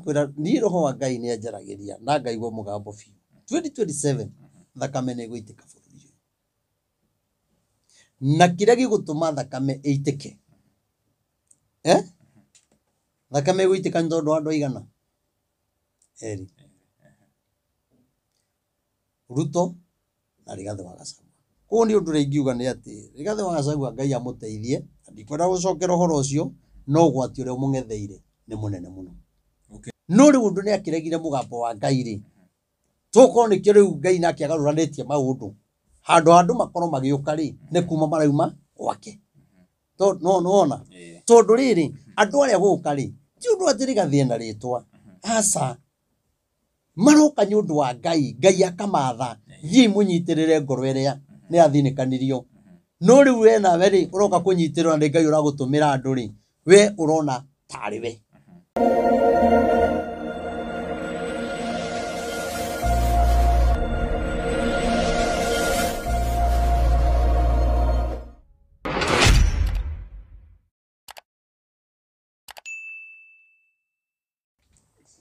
Ndĩrakwĩra niĩ roho wa Ngai nĩ anjaragĩria na ngaigua mũgambo biũ. 2027 thakame nĩ ĩgũitĩka bũrũri ũyũ. Na kĩrĩa gĩgũtũma thakame ĩitĩke, eh? Thakame ĩgũitĩka nĩ tondũ wa andũ aigana? Erĩ. Ruto na Rigathĩ wa Gachagua. Koguo nĩ ũndũ ũrĩa ingiuga nĩ atĩ Rigathĩ wa Gachagua Ngai amũteithie, na ndikwenda gũcokera ũhoro ũcio, no ũgwati ũrĩa ũmũng'etheire nĩ mũnene mũno. No rĩu ũndũ nĩ akĩregire mũgambo wa Ngai rĩ, tokorwo nĩkĩo rĩu Ngai nake agarũranĩtie maũndũ. Handũ ha andũ makorwo magĩũka rĩ, nĩ kuma marauma gwake. No nĩwona? Tondũ rĩrĩ, andũ arĩa gũka rĩ, ti ũndũ atĩ Rigathĩ ena rĩtwa. Aca. Maroka nĩ ũndũ wa Ngai, Ngai akamatha, thiĩi mũnyitĩrĩre ngoro ĩrĩa nĩ yathinĩkanirio. No rĩu we nawe rĩ, ũroka kũnyitĩrĩrwo na nĩ Ngai ũragũtũmĩra andũ rĩ, we ũrona tarĩ we.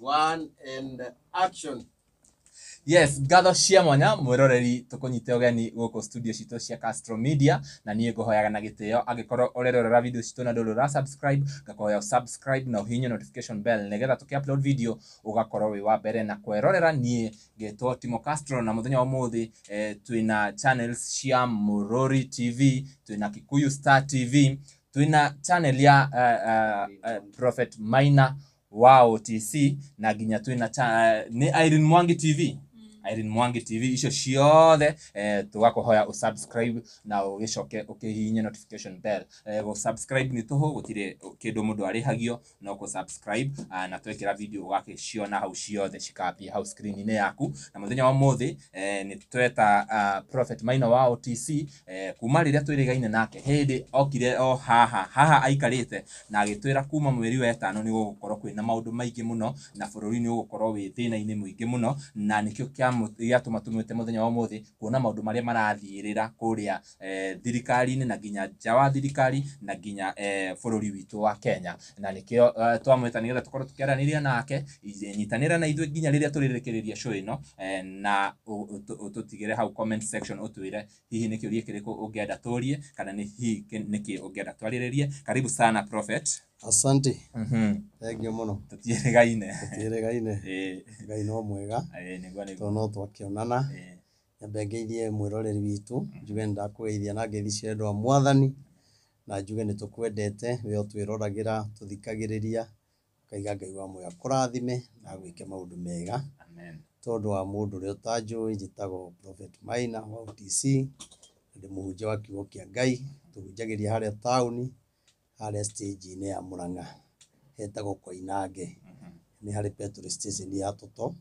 One and action. Yes, ngatho cia mwanya mwiroreri tukunyite ugeni guku studio citu cia Castro Media, na niĩ ngũhoyaga na gĩtĩo angĩkorwo ũrerorera video citũ na ndũrĩ ũra subscribe, ngakũhoya subscribe na ũhihinye notification bell nĩgetha tũkĩ upload video ũgakorwo wĩ wa mbere na kwerorera. Niĩ ngetwo Timo Castro, na mũthenya wa ũmũthĩ twĩna channels cia Murori TV, twĩna Kikuyu Star TV, twĩna channel ya Prophet Maina wa OTC, na nginya twĩna nĩ Irene Mwangi TV. Irene Mwangi TV, icio ciothe tũgakũhoya ũsubscribe na ũgĩcoke ũkĩhihinye notification bell. Gũ-subscribe nĩ tũhũ, gũtirĩ kĩndũ mũndũ arĩhagio, no kũ-subscribe, na twekĩra video ũgagĩciona hau ciothe cikambia hau screen-inĩ yaku. Na mũthenya wa ũmũthĩ nĩ tweta Prophet Maina wa OTC, kuma rĩrĩa twĩrĩgaine nake hĩndĩ okire o haha haha aikarĩte na agĩtwĩra kuma mweri wa ĩtano nĩ gũgũkorwo kwĩna maũndũ maingĩ mũno na bũrũri nĩ ũgũkorwo wĩ thĩna-inĩ mũingĩ mũno, na nĩkĩo gĩatũma tũmwĩte mũthenya wa ũmũthĩ kuona maũndũ marĩa marathiĩrĩra kũrĩa thirikari-inĩ na nginya nja wa thirikari na nginya bũrũri witũ wa Kenya, na nĩkĩo twamwĩta nĩgetha tũkorwo tũkĩaranĩria nake. Nyitanĩra na ithuĩ nginya rĩrĩa tũrĩrĩkĩrĩria show ĩno, na ũtũtigĩre hau comment section ũtwĩre hihi nĩ kĩũria kĩrĩkũ ũngĩenda tũrie kana nĩ hihi nĩkĩ ũngĩenda twarĩrĩrie. Karibu sana Prophet. Asante. Thank you mũno. Tũtiĩrĩgaine. Tũtiĩrĩgaine. Ngai no mwega. Nĩguo nĩguo. Tondũ no twakĩonana. Nyambe ngeithie mwĩroreri witũ, njuge nĩ ndakũgeithia na ngeithi cia wendo wa Mwathani, na njuge nĩ tũkwendete, we ũtwĩroragĩra, tũthikagĩrĩria, ũkaiga Ngai wa muoyo akũrathime na agwĩke maũndũ mega. Amen. Tondũ wa mũndũ ũrĩa ũtanjũĩ, njĩtagwo Prophet Maina wa OTC, na ndĩ mũhunjia wa kiugo kĩa Ngai, tũhunjagĩria harĩa taũni, harĩa stage-inĩ ya Murang'a, hetagwo Koinange, nĩ harĩ petrol station ya Toto,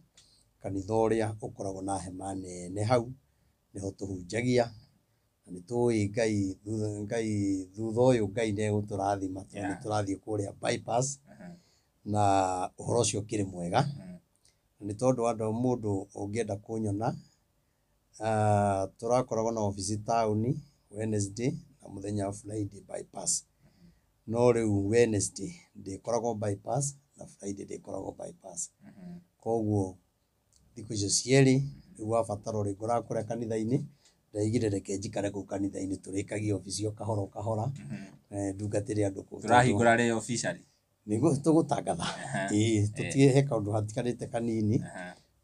kanitha ũrĩa ũkoragwo na hema nene hau, nĩho tũhunjagia, na nĩ tũĩ Ngai, Ngai thutha ũyũ Ngai nĩ egũtũrathima tondũ nĩ tũrathiĩ kũrĩa bypass, na ũhoro ũcio ũkĩrĩ mwega. Nĩ tondũ wa andũ mũndũ ũngĩenda kũnyona, tũrakoragwo na obici taũni Wednesday na mũthenya wa Friday bypass. No rĩu Wednesday ndĩkoragwo bypass na Friday ndĩkoragwo bypass. Koguo thikũ icio cierĩ rĩu wabatara ũrĩngũraga kũrĩa kanitha-inĩ, ndaigire reke njikare kũu kanitha-inĩ tũrĩkagie obici o kahora o kahora, ndungatĩre andũ kũu. Tũrahingũra rĩ officially? Nĩguo tũgũtangatha. Ĩĩ, tũtige he kaũndũ hatigarĩte kanini,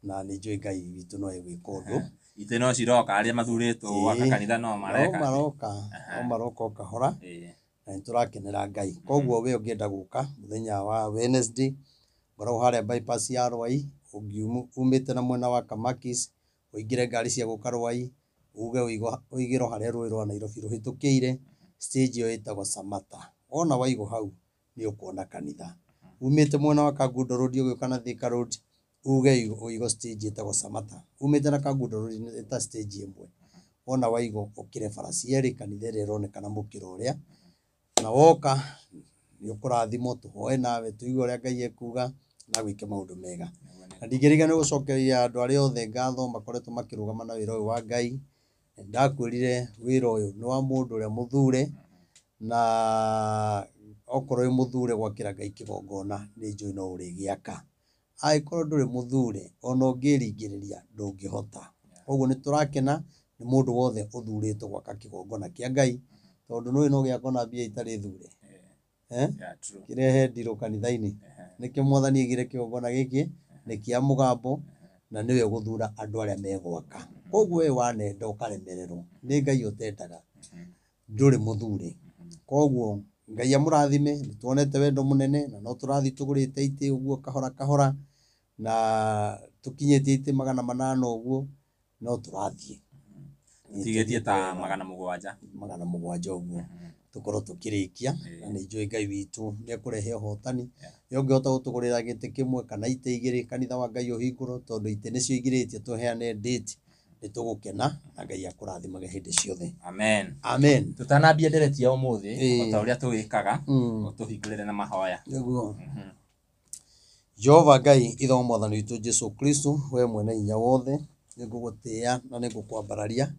na nĩ njũĩ Ngai witũ no egwĩka ũndũ. Itĩ no ciroka, arĩa mathurĩtwo gwaka kanitha no mareka. No maroka, no maroka o kahora, na nĩ tũrakenera Ngai. Koguo we ũngĩenda gũka mũthenya wa Wednesday, ngoragwo harĩa bypass ya Rwai, umĩte na mwena wa Kamakis, ũingĩre ngari cia gũka Rwai, uge ũigĩrwo harĩa rũĩ rwa Nairobi rũhĩtũkĩire, stage ĩyo ĩtagwo Samata. Wona waigwo hau nĩ ũkuona kanitha. Umĩte mwena wa Kangundo Road ũgĩũka na Thika Road, uge ũigwo stage ĩtagwo Samata. Umĩte na Kangundo Road nĩ ta stage ĩmwe. Wona waigwo ũkĩre bara cierĩ, kanitha ĩrĩa ĩronekana mũkĩra ũrĩa. Na woka nĩ ũkũrathimwo, tũhoe nawe, tũigue ũrĩa Ngai ekuga na gwĩke maũndũ mega. Na ndingĩriganĩrwo gũcokeria andũ arĩa othe ngatho makoretwo makĩrũgama na wĩra ũyũ wa Ngai. Ndakwĩrire wĩra ũyũ nĩ wa mũndũ ũrĩa mũthure, na okorwo wĩ mũthure gwakĩra Ngai kĩgongona nĩ njũĩ no ũrĩgĩaka. Angĩkorwo ndũrĩ mũthure, ona ũngĩringĩrĩria ndũngĩhota. Koguo nĩ tũrakena nĩ mũndũ wothe ũthurĩtwo gwaka kĩgongona kĩa Ngai, tondũ nĩũĩ no gĩakwo na mbia itarĩ thure. Eh? Yeah, true. Kĩrehe ndirũ kanitha-inĩ. Nĩkĩo Mwathani aigire kĩgongona gĩkĩ nĩ kĩa mũgambo na nĩwe ũgũthura andũ arĩa megwaka. Koguo we wanenda ũkaremererwo nĩ Ngai ũtendaga, ndũrĩ mũthure. Koguo Ngai amũrathime, nĩ tuonete wendo mũnene na no tũrathiĩ tũgũrĩte itĩ ũguo kahora kahora na tũkinyĩtie itĩ 800 ũguo, no tũrathiĩ. Tigĩtie ta 700. 700 ũguo tũkorwo tũkĩrĩkia, na nĩ njũĩ Ngai witũ nĩ ekũrehe ũhotani. We ũngĩhota gũtũgũrĩra gĩtĩ kĩmwe kana itĩ igĩrĩ kanitha wa Ngai ũhingũrwo, tondũ itĩ nĩcio igirĩtie tũheane date, nĩ tũgũkena na Ngai akũrathimage hĩndĩ ciothe. Amen. Amen. Tũtanambia ndereti ya ũmũthĩ, Ĩĩ. o ta ũrĩa tũgĩkaga, ũtũhingũrĩre na mahoya. Nĩguo. Jehova Ngai ithe wa Mwathani witũ Jesu Kristo, we mwene hinya wothe, nĩ ngũgũtĩĩa na nĩ ngũkwambararia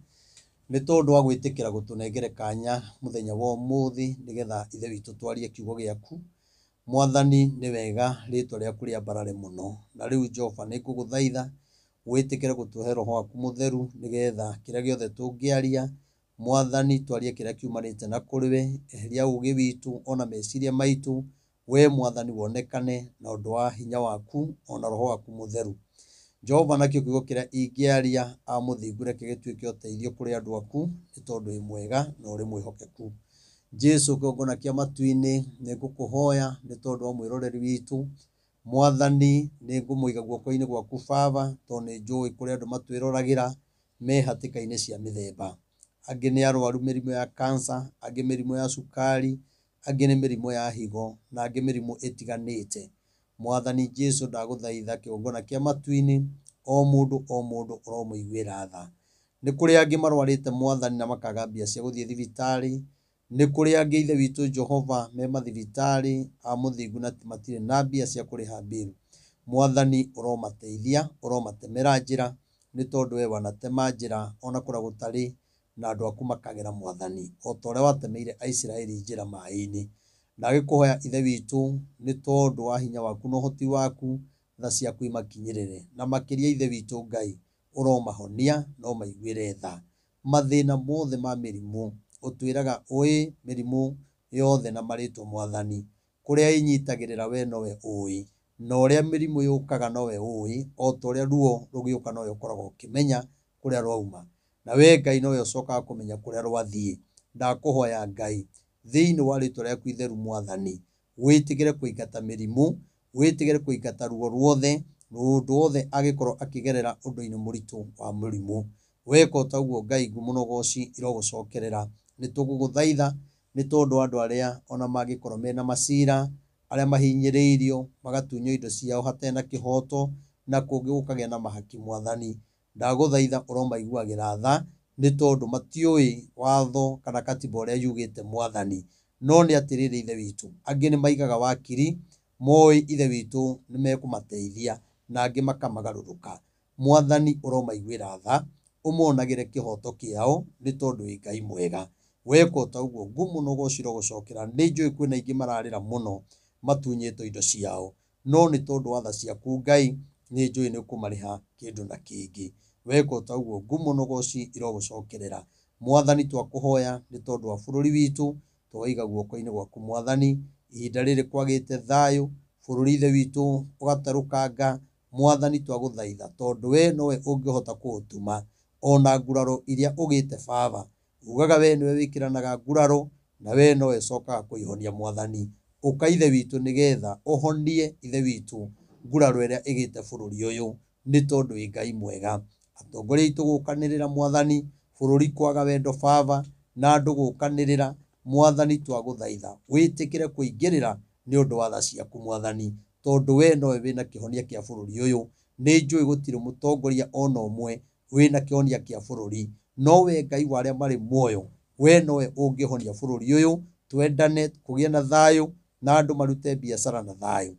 nĩ tondũ wa gwĩtĩkĩra gũtũnengere kanya mũthenya wa ũmũthĩ nĩgetha ithe witũ twarie kiugo gĩaku. Mwathani nĩ wega rĩtwa rĩaku rĩambarare mũno. Na rĩu Jehova nĩ ngũgũthaitha wĩtĩkĩre gũtũhe roho waku mũtheru nĩgetha kĩrĩa gĩothe tũngĩaria, Mwathani twarie kĩrĩa kiumanĩte na kũrĩ we, eheria ũgĩ witũ ona meciria maitũ, we Mwathani wonekane na ũndũ wa hinya waku ona roho waku mũtheru. Jehova nakĩo kiugo kĩrĩa ingĩaria amũthingu reke gĩtuĩke ũteithio kũrĩ andũ aku nĩ tondũ wĩ mwega na ũrĩ mwĩhokeku. Jesu kĩgongona kĩa matu-inĩ nĩ ngũkũhoya nĩ tondũ wa mwĩroreri witũ. Mwathani nĩ ngũmũiga guoko-inĩ gwaku Baba, tondũ nĩ njũĩ kũrĩ andũ matwĩroragĩra me hatĩka-inĩ cia mĩthemba. Angĩ nĩ arwaru mĩrimũ ya cancer, angĩ mĩrimũ ya cukari, angĩ nĩ mĩrimũ ya higo na angĩ mĩrimũ ĩtiganĩte. Mwathani Jesu ndagũthaitha kĩgongona kĩa matu-inĩ, o mũndũ o mũndũ ũromũiguĩra tha. Nĩ kũrĩ angĩ marwarĩte Mwathani na makaga mbia cia gũthiĩ thibitarĩ, nĩ kũrĩ angĩ ithe witũ Jehova me mathibitarĩ a mũthingu na matirĩ na mbia cia kũrĩha bill. Mwathani ũromateithia, ũromatemera njĩra, nĩ tondũ we wanatema njĩra ona kũrĩa gũtarĩ na andũ aku makagera Mwathani, o ta ũrĩa watemeire Aisiraeli njĩra maĩ-inĩ. Ndagĩkũhoya ithe witũ nĩ tondũ wa hinya waku na ũhoti waku, tha ciaku imakinyĩrĩre, na makĩria ithe witũ Ngai ũromahonia na ũmaiguĩre tha. Mathĩna mothe ma mĩrimũ ũtwĩraga ũĩ mĩrimũ yothe na marĩtwa Mwathani, kũrĩa ĩnyitagĩrĩra we nowe ũĩ, na ũrĩa mĩrimũ yũkaga nowe ũĩ, o ta ũrĩa ruo rũgĩũka nowe ũkoragwo ũkĩmenya kũrĩa rwauma, na we Ngai nowe ũcokaga kũmenya kũrĩa rwathiĩ. Ndakũhoya Ngai thĩinĩ wa rĩtwa rĩaku itheru Mwathani, wĩtĩkĩre kũingata mĩrimũ, wĩtĩkĩre kũingata ruo ruothe, mũndũ wothe angĩkorwo akĩgerera ũndũ-inĩ mũritũ wa mũrimũ. Weka o ta ũguo Ngai ngumo na ũgoci irogũcokerera. Nĩ tũgũgũthaitha nĩ tondũ wa andũ arĩa ona mangĩkorwo mena macira, arĩa mahinyĩrĩirio magatunywo indo ciao hatarĩ na kĩhoto, na kũngĩ gũkagĩa na mahaki Mwathani. Ndagũthaitha ũromaiguagĩra tha nĩ tondũ matiũĩ watho kana katiba ũrĩa yugĩte Mwathani. No nĩ atĩrĩrĩ ithe witũ, angĩ nĩ maigaga wakiri, moĩ ithe witũ nĩ mekũmateithia, na angĩ makamagarũrũka. Mwathani ũromaiguĩra tha, ũmonagĩre kĩhoto kĩao nĩ tondũ wĩ Ngai mwega. Weka o ta ũguo ngumo na ũgoci irogũcokera. Nĩ njũĩ kwĩna aingĩ mararĩra mũno matunyĩtwo indo ciao, no nĩ tondũ wa tha ciaku Ngai nĩ njũĩ nĩ ũkũmarĩha kĩndũ na kĩngĩ. Weka o ta ũguo ngumo na ũgoci irogũcokerera. Mwathani twakũhoya nĩ tondũ wa bũrũri witũ, tũwaiga guoko-inĩ gwaku Mwathani. Ihinda rĩrĩ kwagĩte thayũ, bũrũri ithe witũ ũgaterũkanga, Mwathani twagũthaitha tondũ we nowe ũngĩhota kũũtuma ona nguraro iria ũgĩte Baba. Ugaga we nĩwe wĩkĩranaga nguraro na we nowe ũcokaga kũihonia Mwathani. Ũka ithe witũ nĩgetha ũhonie ithe witũ nguraro ĩrĩa ĩgĩte bũrũri ũyũ, nĩ tondũ wĩ Ngai mwega. Atongoria aitũ gũkanĩrĩra Mwathani, bũrũri kwaga wendo Baba, na andũ gũkanĩrĩra Mwathani twagũthaitha wĩtĩkĩre kũingĩrĩra nĩ ũndũ wa tha ciaku Mwathani, tondũ we nowe wĩna kĩhonia kĩa bũrũri ũyũ. Nĩ njũĩ gũtirĩ mũtongoria ona ũmwe wĩna kĩhonia kĩa bũrũri, no we Ngai wa arĩa marĩ muoyo, we nowe ũngĩhonia bũrũri ũyũ, twendane, kũgĩe na thayũ, na andũ marute biacara na thayũ.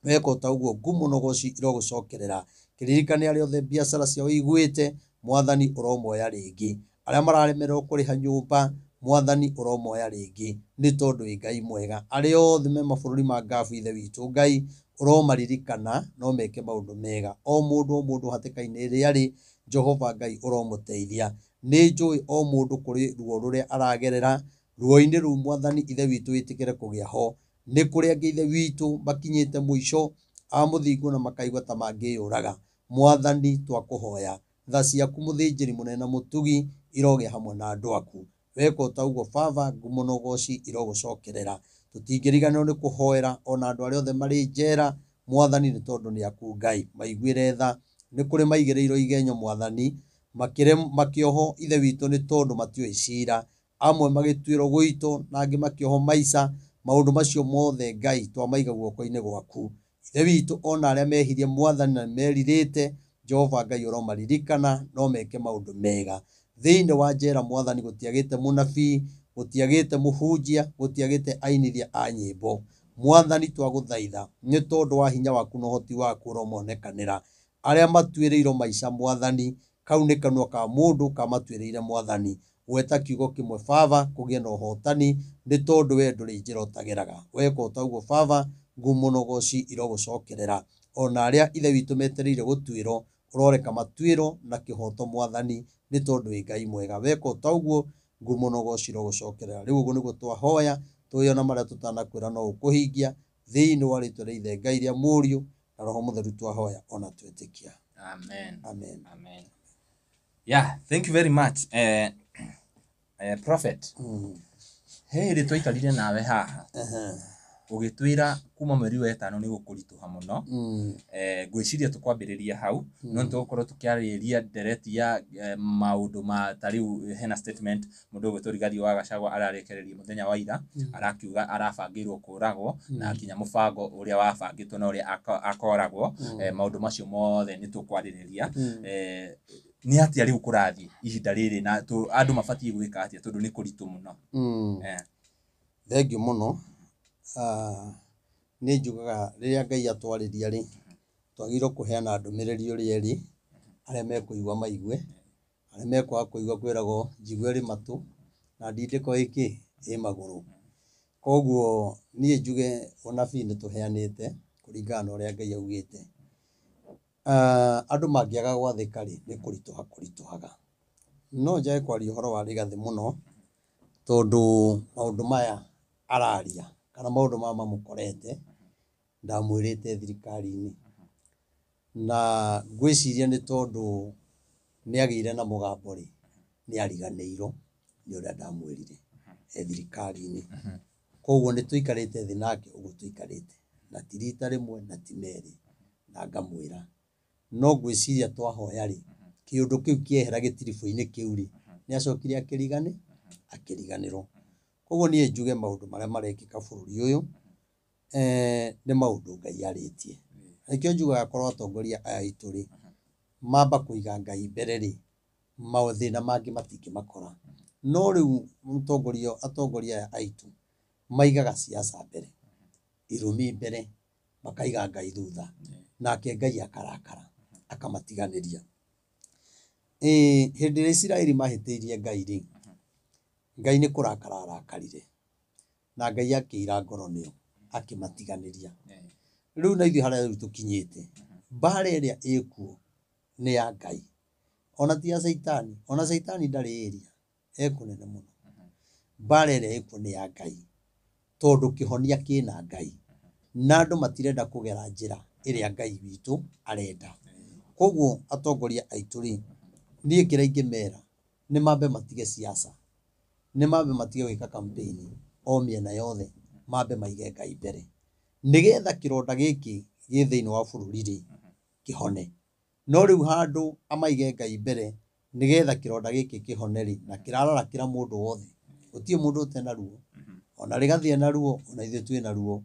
Weka o ta ũguo ngumo na ũgoci irogũcokerera. Kĩririkane arĩa othe biacara ciao iguĩte, Mwathani ũromoya rĩngĩ. Arĩa mararemererwo kũrĩha nyũmba, Mwathani ũromoya rĩngĩ, nĩ tondũ wĩ Ngai mwega. Arĩa othe me mabũrũri ma ngabu ithe witũ Ngai, Ũromaririkana no meke maũndũ mega. O mũndũ o mũndũ hatĩka-inĩ ĩrĩa arĩ, Jehova Ngai ũromũteithia. Nĩ njũĩ o mũndũ kũrĩ ruo rũrĩa aragerera, ruo-inĩ rũu Mwathani Ithe witũ wĩtĩkĩre kũgĩa ho. Nĩ kũrĩ angĩ Ithe witũ makinyĩte mũico a mũthingo na makaigua ta mangĩyũraga. Mwathani twakũhoya, tha ciaku mũthĩnjĩri mũnene na mũtugi irogĩa hamwe na andũ aku. Weka o ta ũguo Baba, ngumo na ũgoci irogũcokerera. Tũtingĩriganĩrwo nĩ kũhoera ona andũ arĩa othe marĩ njera, Mwathani nĩ tondũ nĩ aku Ngai. Maiguĩre tha. Nĩ kũrĩ maigĩrĩirwo igenyo Mwathani, makĩohwo Ithe witũ nĩ tondũ matiũĩ cira. Amwe magĩtuĩrwo gũitwo na angĩ makĩohwo maica. Maũndũ macio mothe Ngai twamaiga guoko-inĩ gwaku. Ithe witũ ona arĩa mehirie Mwathani na merirĩte, Jehova Ngai ũromaririkana no meke maũndũ mega. Thĩinĩ wa njera Mwathani gũtiagĩte mũnabii, gũtiagĩte mũhunjia, gũtiagĩte ainithia a nyĩmbo. Mwathani twagũthaitha nĩ tondũ wa hinya waku na ũhoti waku ũromonekanĩra. Arĩa matuĩrĩirwo maica Mwathani, kau nĩ kanua ka mũndũ kamatuĩrĩire Mwathani. Gweta kiugo kĩmwe Baba kũgĩe na ũhotani nĩ tondũ we ndũrĩ njĩra ũtageraga. Weka o ta ũguo Baba, ngumo na ũgoci irogũcokerera. Ona arĩa Ithe witũ metereire gũtuĩrwo, ũroreka matuĩrwo na kĩhoto Mwathani nĩ tondũ wĩ Ngai mwega. Weka o ta ũguo, ngumo na ũgoci irogũcokerera. Rĩu ũguo nĩguo twahoya, tũĩ ona marĩa tũtanakwĩra no ũkũhingia, thĩinĩ wa rĩtwa rĩa Ithe Ngai rĩa Mũriũ na Roho Mũtheru twahoya ona twetĩkia. Amen. Amen. Amen. Yeah, thank you very much. Prophet. He hĩndĩ twaikarire nawe haha ũgĩtwĩra kuma mweri wa ĩtano nĩ gũkũritũha mũno. Ngwĩciria tũkwambĩrĩria hau no nĩtũgũkorwo tũkĩarĩrĩria ndereti ya maũndũ ma ta rĩu hena statement mũndũ ũgwĩtwo Rigathi wa Gachagua ararekereria mũthenya wa ira, arakiuga arabangĩirwo kũragwo na nginya mũbango ũrĩa wabangĩtwo na ũrĩa akoragwo. Maũndũ macio mothe nĩ tũkwarĩrĩria. Nĩ atĩa rĩu kũrathiĩ ihinda rĩrĩ na andũ mabatiĩ gwĩka atĩa tondũ nĩ kũritũ mũno? Thengiũ mũno. Nĩ njugaga rĩrĩa Ngai atwarĩria rĩ, twagĩrĩirwo kũheana ndũmĩrĩri ũrĩa ĩrĩ, arĩa mekũigua maigue, arĩa mekwaga kũigua kwĩragwo njigua ĩrĩ matũ na ndindĩko ĩkĩ ĩ magũrũ. Koguo niĩ njuge ũnabii nĩ tũheanĩte kũringana na ũrĩa Ngai augĩte. Andũ mangĩaga gwathĩka rĩ, nĩ kũritũha kũritũhaga. No njage kwaria ũhoro wa Rigathĩ mũno, tondũ maũndũ maya araria kana maũndũ maya mamũkorete ndamwĩrĩte thirikari-inĩ. Na ngwĩciria nĩ tondũ nĩ agĩire na mũgambo rĩ, nĩ ariganĩirwo nĩ ũrĩa ndamwĩrire e thirikari-inĩ. Koguo nĩ tũikarĩte thĩ nake ũguo tũikarĩte, na ti rita rĩmwe na ti merĩ, na ngamwĩra. No ngwĩciria twahoya rĩ, kĩũndũ kĩu kĩehera gĩtiribũ-inĩ kĩu rĩ, nĩ acokire akĩriganĩrwo. Koguo niĩ njuge maũndũ marĩa marekĩka bũrũri ũyũ, nĩ maũndũ Ngai arĩtie. Nĩkĩo njugaga korwo atongoria aya aitũ rĩ, mamba kũiga Ngai mbere rĩ, mathĩna mangĩ matingĩmakora. No rĩu atongoria aya aitũ maigaga siasa mbere, irumi mbere, makaiga Ngai thutha, nake Ngai akarakara akamatiganĩria. Hĩndĩ ĩrĩa Isiraeli mahĩtĩirie Ngai rĩ, Ngai nĩ kũrakara arakarire, na Ngai akĩira ngoro nĩo, akĩmatiganĩria. Rĩu na ithuĩ harĩa rĩu tũkinyĩte, mbara ĩrĩa ĩkuo nĩ ya Ngai, ona ti ya Caitani, ona Caitani ndarĩ ĩria, e kũnene mũno. Mbara ĩrĩa ĩkuo nĩ ya Ngai, tondũ kĩhonia kĩna Ngai, na andũ matirenda kũgera njĩra ĩrĩa Ngai witũ arenda. Koguo atongoria aitũ rĩ, niĩ kĩrĩa ingĩmera nĩ mambe matige siasa, nĩ mambe matige gwĩka campaign o mĩena yothe, mambe maige Ngai mbere, nĩgetha kĩronda gĩkĩ gĩ thĩinĩ wa bũrũri rĩ kĩhone. No rĩu handũ amaige Ngai mbere nĩgetha kĩronda gĩkĩ kĩhone rĩ, na kĩrararakĩra mũndũ wothe, gũtirĩ mũndũ ũtena ruo, ona Rigathi ena ruo, ona ithuĩ twĩna ruo.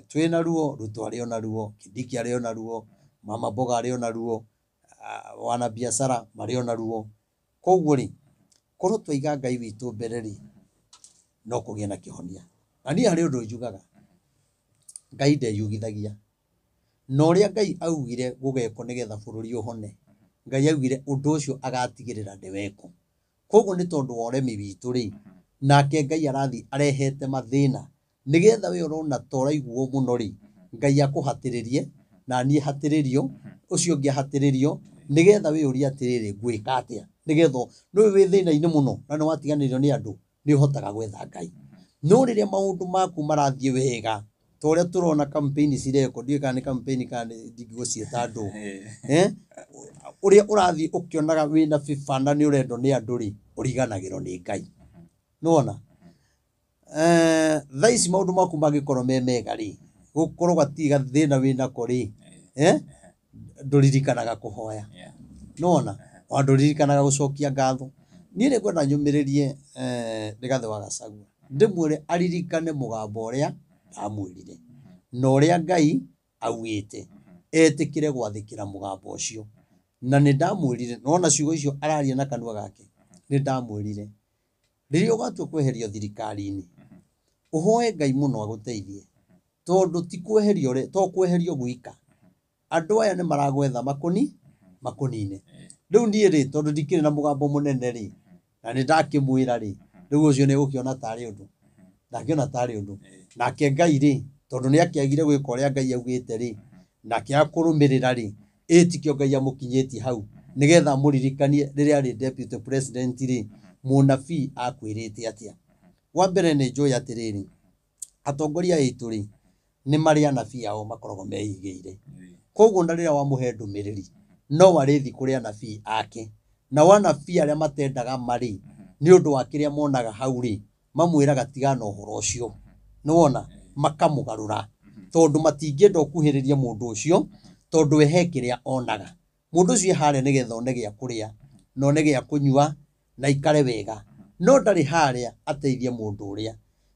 Twĩna ruo, Ruto arĩ ona ruo, Kindiki arĩ ona ruo, Mama Mboga arĩ ona ruo, wanabiacara marĩ ona ruo. Koguo rĩ, korwo twaiga Ngai witũ mbere rĩ, no kũgĩe na kĩhonia. Na niĩ harĩ ũndũ njugaga, Ngai ndeyugithagia. Na ũrĩa Ngai augire gũgekwo nĩgetha bũrũri ũhone, Ngai augire ũndũ ũcio agatigĩrĩra nĩwekwo. Koguo nĩ tondũ wa ũremi witũ rĩ, nake Ngai arathiĩ arehete mathĩna nĩgetha we ũrona ta ũraiguo mũno rĩ, Ngai akũhatĩrĩrie na niĩ hatĩrĩrio, ũcio ũngĩ ahatĩrĩrio, nĩgetha wĩyũrie atĩrĩrĩ, ngwĩka atĩa, nĩgetha nĩũĩ wĩ thĩna-inĩ mũno na nĩ watiganĩrio nĩ andũ, nĩ ũhotaga gwetha Ngai. No rĩrĩa maũndũ maku marathiĩ wega, ta ũrĩa tũrona campaign cirekwo, ndiũĩ kana nĩ campaign kana ndingĩgũciĩta ndũ, ũrĩa ũrathiĩ ũkĩonaga wĩna favor na nĩ ũrendwo nĩ andũ rĩ, ũriganagĩrwo nĩ Ngai. Nĩwona? Thaa ici maũndũ maku mangĩkorwo me mega rĩ, gũkorwo gatirĩ gathĩna wĩnako rĩ, ndũririkanaga kũhoya. Nĩwona? Ona ndũririkanaga gũcokia ngatho. Niĩ nĩ ngwenda nyũmĩrĩrie Rigathĩ wa Gachagua, ndĩmwĩre aririkane mũgambo ũrĩa ndamwĩrire na ũrĩa Ngai augĩte, etĩkĩre gwathĩkĩra mũgambo ũcio. Na nĩ ndamwĩrire, nĩwona ciugo icio araria na kanua gake, nĩ ndamwĩrire rĩrĩa ũgatua kweherio thirikari-inĩ, ũhoe Ngai mũno agũteithie, tondũ ti kweherio to kweherio gwika, andũ aya nĩ maragwetha makũnine. Rĩu niĩ rĩ, tondũ ndikĩrĩ na mũgambo mũnene rĩ, na nĩ ndakĩmwĩra rĩ, rĩu ũcio nĩ egũkĩona tarĩ ũndũ, ndangĩona tarĩ ũndũ. Nake Ngai rĩ, tondũ nĩ akĩagire gwĩka ũrĩa Ngai augĩte rĩ, na akĩaga kũrũmĩrĩra rĩ, ĩ tikĩo Ngai amũkinyĩtie hau, nĩgetha amũririkanie rĩrĩa arĩ deputy president rĩ, mũnabii akwĩrĩte atĩa. Wa mbere nĩ njũĩ atĩrĩrĩ, atongoria aitũ rĩ, nĩ marĩ anabii ao makoragwo meigĩire. Koguo na rĩrĩa wamũhe ndũmĩrĩri, no arĩthiĩ kũrĩ anabii ake. Nao anabii arĩa matendaga ma rĩ, nĩ ũndũ wa kĩrĩa monaga hau rĩ, mamwĩraga tigana na ũhoro ũcio. Nĩwona? Makamũgarũra. Tondũ matingĩenda ũkuhĩrĩrie mũndũ ũcio, tondũ we he kĩrĩa onaga. Mũndũ ũcio e harĩa nĩgetha one gĩa kũrĩa, na one gĩa kũnyua, na aikare wega. No ndarĩ harĩa ateithie mũndũ ũrĩa.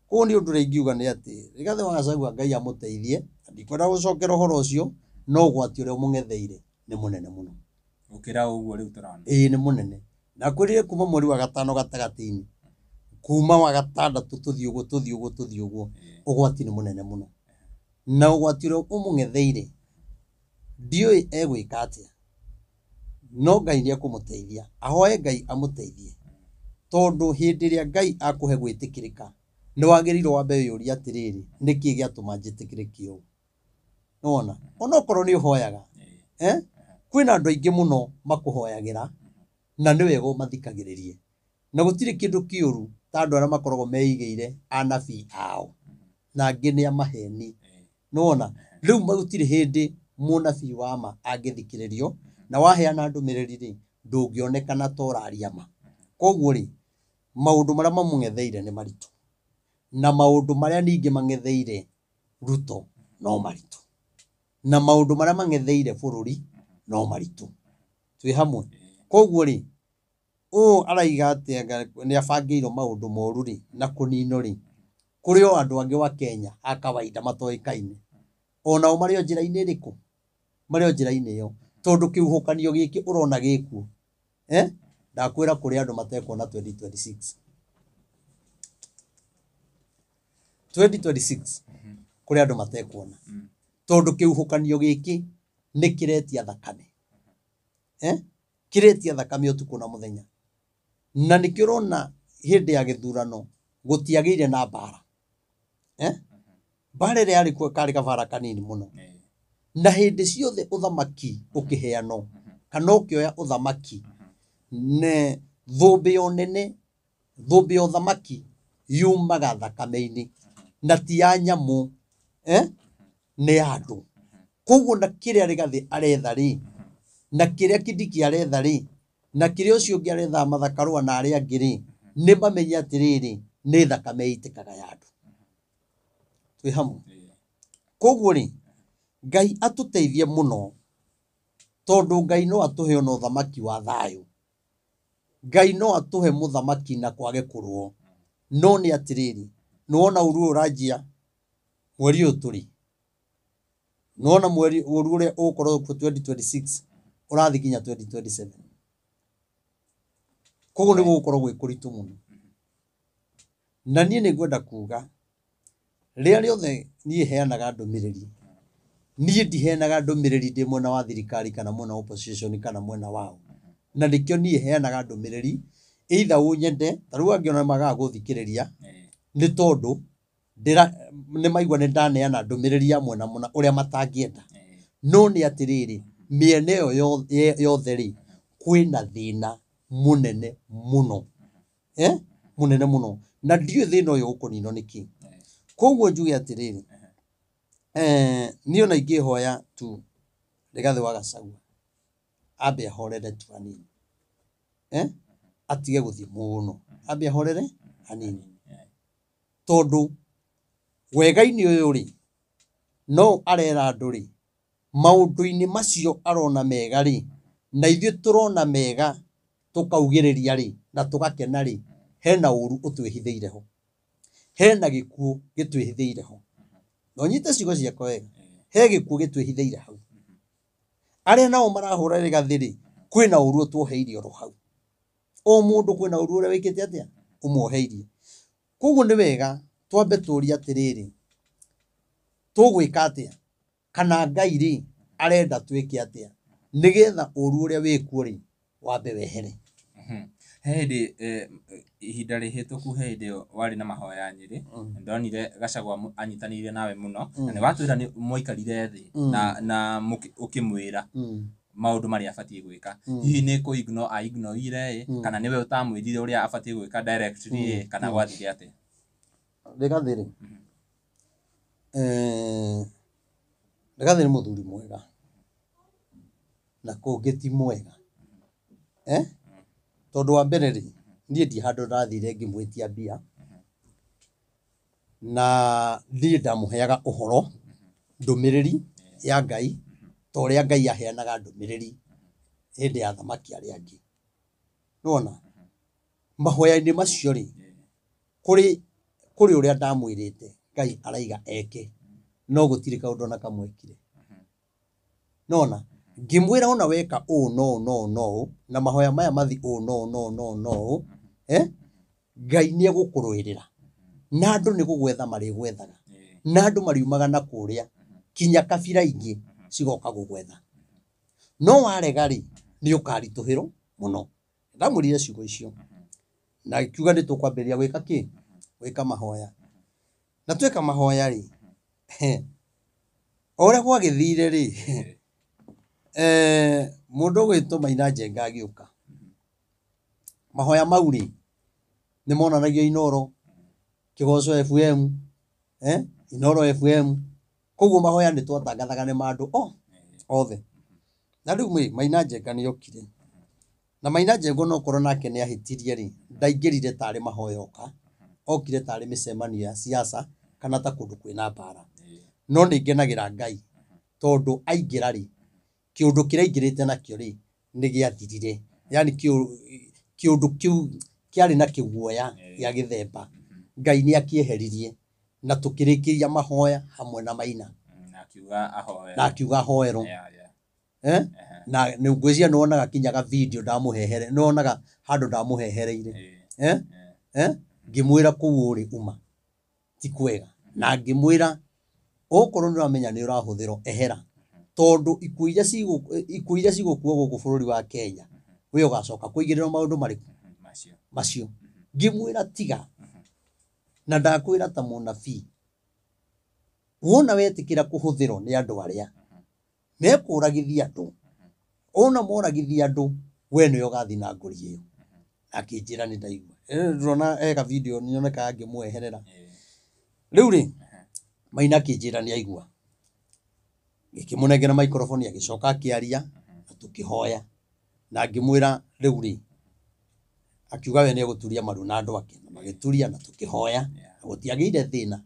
Koguo nĩ ũndũ ũrĩa ingiuga nĩ atĩ, Rigathĩ wa Gachagua Ngai amũteithie, na ndikwenda gũcokera ũhoro ũcio, no ũgwati ũrĩa ũmũng'etheire nĩ mũnene mũno. Gũkĩra ũguo rĩu tũrona. Ĩĩ nĩ mũnene. Ndakwĩrire kuma mweri wa gatano gatagatĩ-inĩ, kuma wa gatandatũ tũthiĩ ũguo tũthiĩ ũguo tũthiĩ ũguo, ũgwati nĩ mũnene mũno. Na ũgwati ũrĩa ũmũng'etheire, ndiũĩ egwĩka atĩa, no Ngai nĩ ekũmũteithia. Ahoe Ngai amũteithie, tondũ hĩndĩ ĩrĩa Ngai akũhe gwĩtĩkĩrĩka, nĩ wagĩrĩirwo wambe wĩyũrie atĩrĩrĩ, nĩkĩ gĩatũma njĩtĩkĩrĩke ũũ? Nĩwona? Onokorwo nĩ ũhoyaga, kwĩna andũ aingĩ mũno makũhoyagĩra, na nĩ wega ũmathikagĩrĩrie. Na gũtirĩ kĩndũ kĩũru ta andũ arĩa makoragwo meigĩire anabii ao, na angĩ nĩ a maheni. Nĩwona? Rĩu gũtirĩ hĩndĩ mũnabii wa ma angĩthikĩrĩrio, na waheana ndũmĩrĩri rĩ, ndũngĩonekana ta ũraria ma. Koguo rĩ, maũndũ marĩa mamũng'etheire nĩ maritũ. Na maũndũ marĩa ningĩ mang'etheire Ruto no maritũ. Na maũndũ marĩa mang'etheire bũrũri no maritũ. Twĩ hamwe? Koguo rĩ, ũũ araiga atĩ anga nĩ abangĩirwo maũndũ moru rĩ, na kũninwo rĩ, kũrĩ o andũ angĩ wa Kenya a kawaida matoĩkaine. Onao marĩ o njĩra-inĩ ĩrĩkũ? Marĩ o njĩra-inĩ ĩyo. Tondũ kĩhuhũkanio gĩkĩ ũrona gĩkuo, ndakwĩra kũrĩ andũ matekuona 2026. 2026 kũrĩ andũ matekuona. Tondũ kĩhuhũkanio gĩkĩ nĩ kĩretia thakame. Kĩretia thakame ũtukũ na mũthenya. Na nĩkĩo ũrona hĩndĩ ya gĩthurano gũtiagĩire na mbara. Mbara ĩrĩa yarĩ kuo karĩ kabara kanini mũno. Na hĩndĩ ciothe ũthamaki ũkĩheanwo kana ũkĩoya ũthamaki, ne thũmbĩ ya ũnene, thũmbĩ ya ũthamaki yumaga thakame-inĩ na ti ya nyamũ, nĩ ya andũ. Koguo na kĩrĩa Rigathĩ aretha rĩ, na kĩrĩa Kindiki aretha rĩ, na kĩrĩa ũcio ũngĩ aretha Martha Karũa na arĩa angĩ rĩ, nĩ mamenye atĩrĩrĩ, nĩ thakame ĩitĩkaga ya andũ. Twĩ hamwe? Koguo rĩ, Ngai atũteithie mũno, tondũ Ngai no atũhe ona ũthamaki wa thayũ. Ngai no atũhe mũthamaki na kwage kũrũo. No nĩ atĩrĩrĩ, nĩ wona ũru ũyũ ũranjia mweri ũyũ tũrĩ, nĩ wona mweri ũru ũrĩa ũgũkorwo kuo 2026 ũrathiĩ nginya 2027. Koguo nĩ gũgũkorwo gwĩ kũritũ mũno. Na niĩ nĩ ngwenda kuga, rĩrĩa rĩothe niĩ heanaga ndũmĩrĩri, niĩ ndiheanaga ndũmĩrĩri ndĩ mwena wa thirikari kana mwena wa opposition kana mwena wao. Na nĩkĩo niĩ heanaga ndũmĩrĩri, either ũnyende, ta rĩu angĩ ona magaga gũthikĩrĩria, nĩ tondũ Nĩ maigua nĩ ndaneana ndũmĩrĩri ya mwena mũna ũrĩa matangĩenda. No nĩ atĩrĩrĩ, mĩena ĩyo yothe rĩ, kwĩna thĩna mũnene mũno. Mũnene mũno. Na ndiũĩ thĩna ũyũ ũkũninwo nĩkĩ. Koguo njuge atĩrĩrĩ, niĩ ona ingĩhoya tu Rigathĩ wa Gachagua ambe ahorere tu hanini. Atige gũthiĩ mũno, ambe ahorere hanini. Tondũ wega-inĩ ũyũ rĩ, no arera andũ rĩ, maũndũ-inĩ macio arona mega rĩ, na ithuĩ tũrona mega tũkaugĩrĩria rĩ, na tũgakena rĩ, hena ũru ũtwĩhithĩire ho. Hena gĩkuũ gĩtwĩhithĩire ho. Na ũnyite ciugo ciakwa wega, he gĩkuũ gĩtwĩhithĩire hau. Arĩa nao marahũra Rigathĩ rĩ, kwĩna ũru ũtuoheirie oro hau. O mũndũ kwĩna ũru ũrĩa wĩkĩte atĩa? Ũmuoheirie. Koguo nĩ wega twambe tũrie atĩrĩrĩ, tũgwĩka atĩa? Kana Ngai rĩ, arenda twĩke atĩa? Nĩgetha ũru ũrĩa wĩkuo rĩ, wambe wehere. He hĩndĩ ihinda rĩhĩtũku he hĩndĩ warĩ na mahoya Nyĩrĩ, ndonire Gachagua anyitanĩire nawe mũno, na nĩ watwĩra nĩ mwaikarire thĩ na ũkĩmwĩra maũndũ marĩa abatiĩ gwĩka. Hihi nĩ kũ ignore a ignore ĩ, kana nĩwe ũtamwĩrire ũrĩa abatiĩ gwĩka directly ĩ, kana gwathire atĩa? Rigathĩ rĩ, Rigathĩ nĩ mũthuri mwega na kũngĩ ti mwega. Tondũ wa mbere rĩ, niĩ ndirĩ handũ ndathire ngĩmwĩtia mbia, na niĩ ndamũheaga ũhoro, ndũmĩrĩri ya Ngai, ta ũrĩa Ngai aheanaga ndũmĩrĩri hĩndĩ ya athamaki arĩa angĩ. Nĩwona? Mahoya-inĩ macio rĩ, kũrĩ ũrĩa ndamwĩrĩte Ngai araiga eke, no gũtirĩ kaũndũ ona kamwe ekire. Nĩwona? Ngĩmwĩra ona weka ũũ no no no, na mahoya maya mathi ũũ no no no no, Ngai nĩ egũkũrũĩrĩra. Na andũ nĩ gũgwetha marĩgwethaga. Na andũ mariumaga na kũrĩa, kinya kabira ingĩ cigoka gũgwetha. No warega rĩ, nĩ ũkaritũhĩrwo mũno. Ndamwĩrire ciugo icio. Na akiuga nĩ tũkwambĩrĩria gwĩka kĩ? Gwĩka mahoya. Na tweka mahoya rĩ, o ũrĩa gwagĩthire rĩ, mũndũ ũgwĩtwo Maina Njenga agĩũka. Mahoya mau rĩ, nĩ monanagio Inooro, Kĩgoco FM, Inooro FM. Koguo mahoya nĩ twatangathaga nĩ ma andũ othe. Na rĩu rĩ, Maina Njenga nĩ okire. Na Maina Njenga onokorwo nake nĩ ahĩtirie rĩ, ndaingĩrire tarĩ mahoya oka, okire tarĩ mĩcemanio ya siasa kana ta kũndũ kwĩna mbara. No nĩ ngenagĩra Ngai tondũ aingĩra rĩ, kĩũndũ kĩrĩa aingĩrĩte nakĩo rĩ, nĩ gĩathirire. Yaani kĩũndũ kĩu kĩarĩ na kĩguoya gĩa gĩthemba. Ngai nĩ akĩeheririe na tũkĩrĩkĩria mahoya hamwe na Maina. Na akiuga ahoerwo. Na ngwĩciria nĩ wonaga kinya ga video ndamũhehere, nĩ wonaga handũ ndamũhehereire. Ngĩmwĩra kũu ũrĩ uma, ti kwega. Na ngĩmwĩra okorwo nĩ ũramenya nĩ ũrahũthĩrwo, ehera. Tondũ ikuũ iria cigũkuo gũkũ bũrũri wa Kenya, we ũgacoka kũigĩrĩrwo maũndũ marĩkũ? Macio. Ngĩmwĩra tiga. Na ndakwĩra ta mũnabii, wona wetĩkĩra kũhũthĩrwo nĩ andũ arĩa mekũragithia andũ, ona moragithia andũ, we nĩwe ũgathiĩ na ngũri ĩyo. Akĩnjĩra nĩ ndaigua. Ndĩrona he ka video nyonekaga ngĩmweherera. Rĩu rĩ, Maina akĩnjĩra nĩ aigua. Ngĩkĩmũnengera microphone agĩcoka akĩaria na tũkĩhoya. Na ngĩmwĩra rĩu rĩ, akiuga we nĩ egũturia maru na andũ ake. Na magĩturia na tũkĩhoya, na gũtiagĩire thĩna.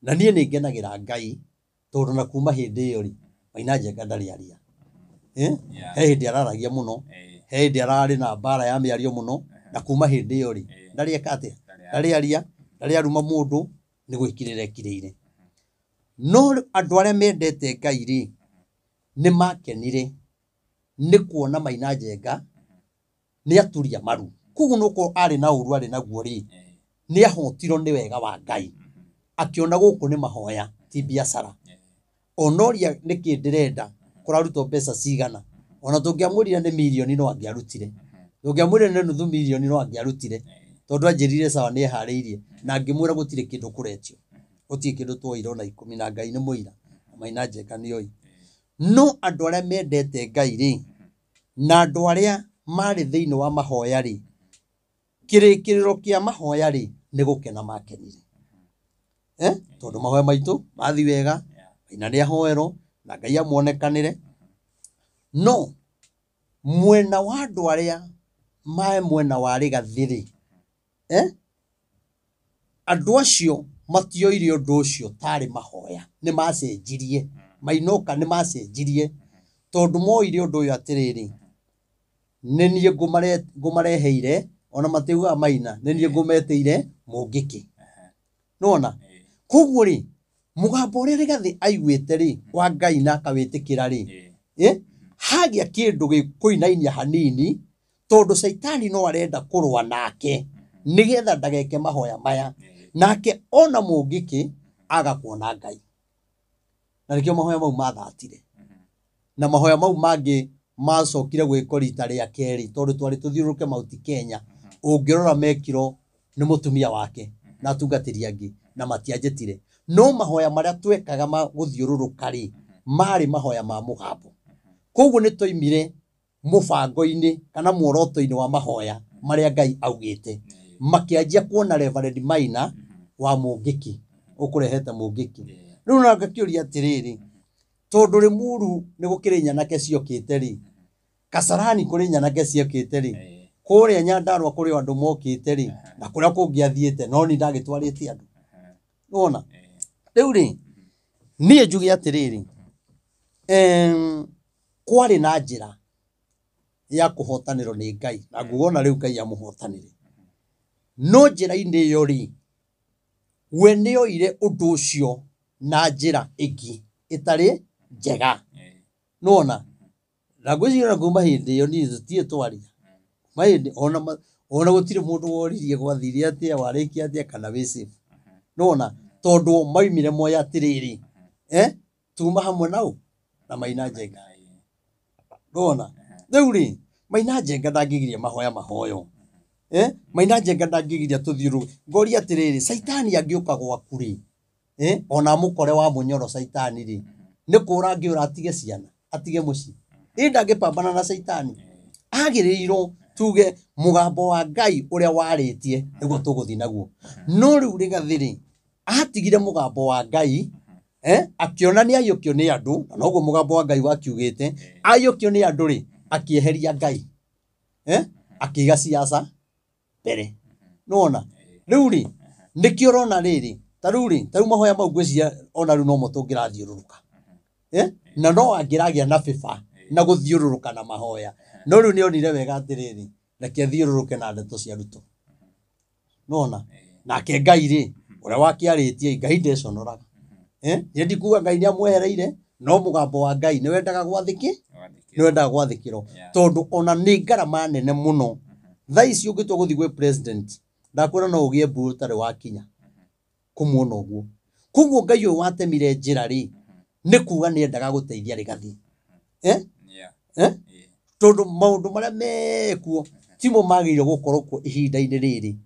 Na niĩ nĩ ngenagĩra Ngai tondũ na kuma hĩndĩ ĩyo rĩ, Maina Njenga ndarĩ aria. He hĩndĩ araragia mũno, he hĩndĩ ararĩ na mbara ya mĩario mũno, na kuma hĩndĩ ĩyo rĩ, ndarĩ eka atĩa? Ndarĩ aria, ndarĩ aruma mũndũ, nĩ gwĩkirĩra ekirĩire. No andũ arĩa mendete Ngai rĩ, nĩ makenire nĩ kuona Maina Njenga nĩ aturia maru. Koguo nokorwo arĩ na ũru arĩ naguo rĩ, nĩ ahotirwo nĩ wega wa Ngai. Akĩona gũkũ nĩ mahoya, ti biacara. Onoria nĩkĩ ndĩrenda, kũrarutwo mbeca cigana. Ona tũngĩamwĩrire nĩ mirioni no angĩarutire. Tũngĩamwĩrire nĩ nuthu mirioni no angĩarutire. Tondũ anjĩrire sawa nĩ eharĩirie. Na ngĩmwĩra gũtirĩ kĩndũ kũretio. Gũtirĩ kĩndũ twoire ona 10 na Ngai nĩ mũira. Maina Njenga nĩ oĩ. No andũ arĩa mendete Ngai rĩ, na andũ arĩa marĩ thĩinĩ wa mahoya rĩ, kĩrĩkĩrĩro kĩa mahoya rĩ, nĩ gũkena makenire. Tondũ mahoya maitũ mathi wega, Maina nĩ ahoerwo na Ngai amuonekanĩre. No mwena wa andũ arĩa mae mwena wa Rigathĩ rĩ, andũ acio matioire ũndũ ũcio tarĩ mahoya, nĩ macenjirie. Mainoka nĩ macenjirie tondũ moire ũndũ ũyũ atĩrĩrĩ, nĩ niĩ ngũmareheire, ona matiugaga Maina, nĩ niĩ ngũmetĩire mũngĩkĩ. Nĩwona? Koguo rĩ, mũgambo ũrĩa Rigathĩ aiguĩte rĩ, wa Ngai na akawĩtĩkĩra rĩ, hagĩa kĩndũ gĩkũinainia hanini, tondũ Caitani no arenda kũrũa nake nĩgetha ndageke mahoya maya. Nake ona mũngĩkĩ aga kuona Ngai. Na nĩkĩo mahoya mau mathatire. Na mahoya mau mangĩ macokire gwĩkwo rita rĩa kerĩ, tondũ twarĩ tũthiũrũrũke Mount Kenya. Ũngĩrora mekirwo nĩ mũtumia wake na atungatĩri angĩ na matianjĩtire. No mahoya marĩa twekaga ma gũthiũrũrũka rĩ, marĩ mahoya ma mũgambo. Koguo nĩ twaimire mũbango-inĩ kana muoroto-inĩ wa mahoya marĩa Ngai augĩte. Makĩanjia kuona Reverend Maina wa mũngĩkĩ, ũkũrehete mũngĩkĩ. Rĩu na ngakĩũria atĩrĩrĩ, tondũ Rĩmuru nĩ gũkĩrĩ nyanake ciokĩte rĩ, Kasarani kũrĩ nyanake ciokĩte rĩ, kũrĩa Nyandarua kũrĩ andũ mokĩte rĩ, na kũrĩa kũngĩ athiĩte, no niĩ ndagĩtwarĩte andũ. Nĩwona? Rĩu rĩ, niĩ njuge atĩrĩrĩ, kwarĩ na njĩra ya kũhotanĩrwo nĩ Ngai, na nguga ona rĩu Ngai amũhotanĩre. No njĩra-inĩ ĩyo rĩ, we nĩ oire ũndũ ũcio na njĩra ĩngĩ ĩtarĩ njega. Nĩwona? Na ngwĩciria ona kuma hĩndĩ ĩyo niĩ tũtirĩ twaria. Kuma hĩndĩ ona gũtirĩ mũndũ woririe gwathire atĩa, warĩkia atĩa kana wĩ safe. Nĩwona? Tondũ maumire moya atĩrĩrĩ, tuma hamwe nao na Maina Njenga. Nĩwona? Rĩu rĩ, Maina Njenga ndangĩgiria mahoya mahoyo. Maina Njenga ndangĩgiria tũthiũrũrũke. Ngoria atĩrĩrĩ, Caitani angĩũka gwaku rĩ, ona amũkore wa mũnyoro Caitani rĩ, nĩ kũra angĩũra atige ciana, atige mũciĩ. Ĩ ndangĩpambana na Caitani. Agĩrĩirwo tuge mũgambo wa Ngai ũrĩa warĩtie nĩguo tũgũthiĩ naguo. No rĩu Rigathĩ rĩ, atigire mũgambo wa Ngai, akĩona nĩ aiyũkio nĩ andũ, na noguo mũgambo wa Ngai wakiugĩte, aiyũkio nĩ andũ rĩ, akĩeheria Ngai. Akĩiga siasa mbere. Nĩwona? Rĩu rĩ, nĩkĩo ũrona rĩrĩ, ta rĩu rĩ, ta rĩu mahoya mau ngwĩciria ona rĩu nomo tũngĩrathiũrũrũka. Na no angĩragĩa na bĩba na gũthiũrũrũka na mahoya. No rĩu nĩonire wega atĩrĩrĩ, reke athiũrũrũke na ndeto cia Ruto. Nĩwona? Nake Ngai rĩ, ũrĩa wakĩarĩtie, Ngai ndeconoraga. Niĩ ndikuga Ngai nĩamwehereire, no mũgambo wa Ngai nĩwendaga gwathĩkĩ? Nĩwendaga gwathĩkĩrwo. Tondũ ona nĩ ngarama nene mũno. Thaa ici ũngĩtua gũthiĩ gwĩ president, ndakwĩra no ũgĩe mbu ũtarĩ wakinya kũmuona ũguo. Koguo Ngai ũyũ watemire njĩra rĩ, nĩ kuga nĩendaga gũteithia Rigathĩ. Tondũ maũndũ marĩa mekuo timo magĩrĩirwo gũkorwo kuo ihinda-inĩ rĩrĩ.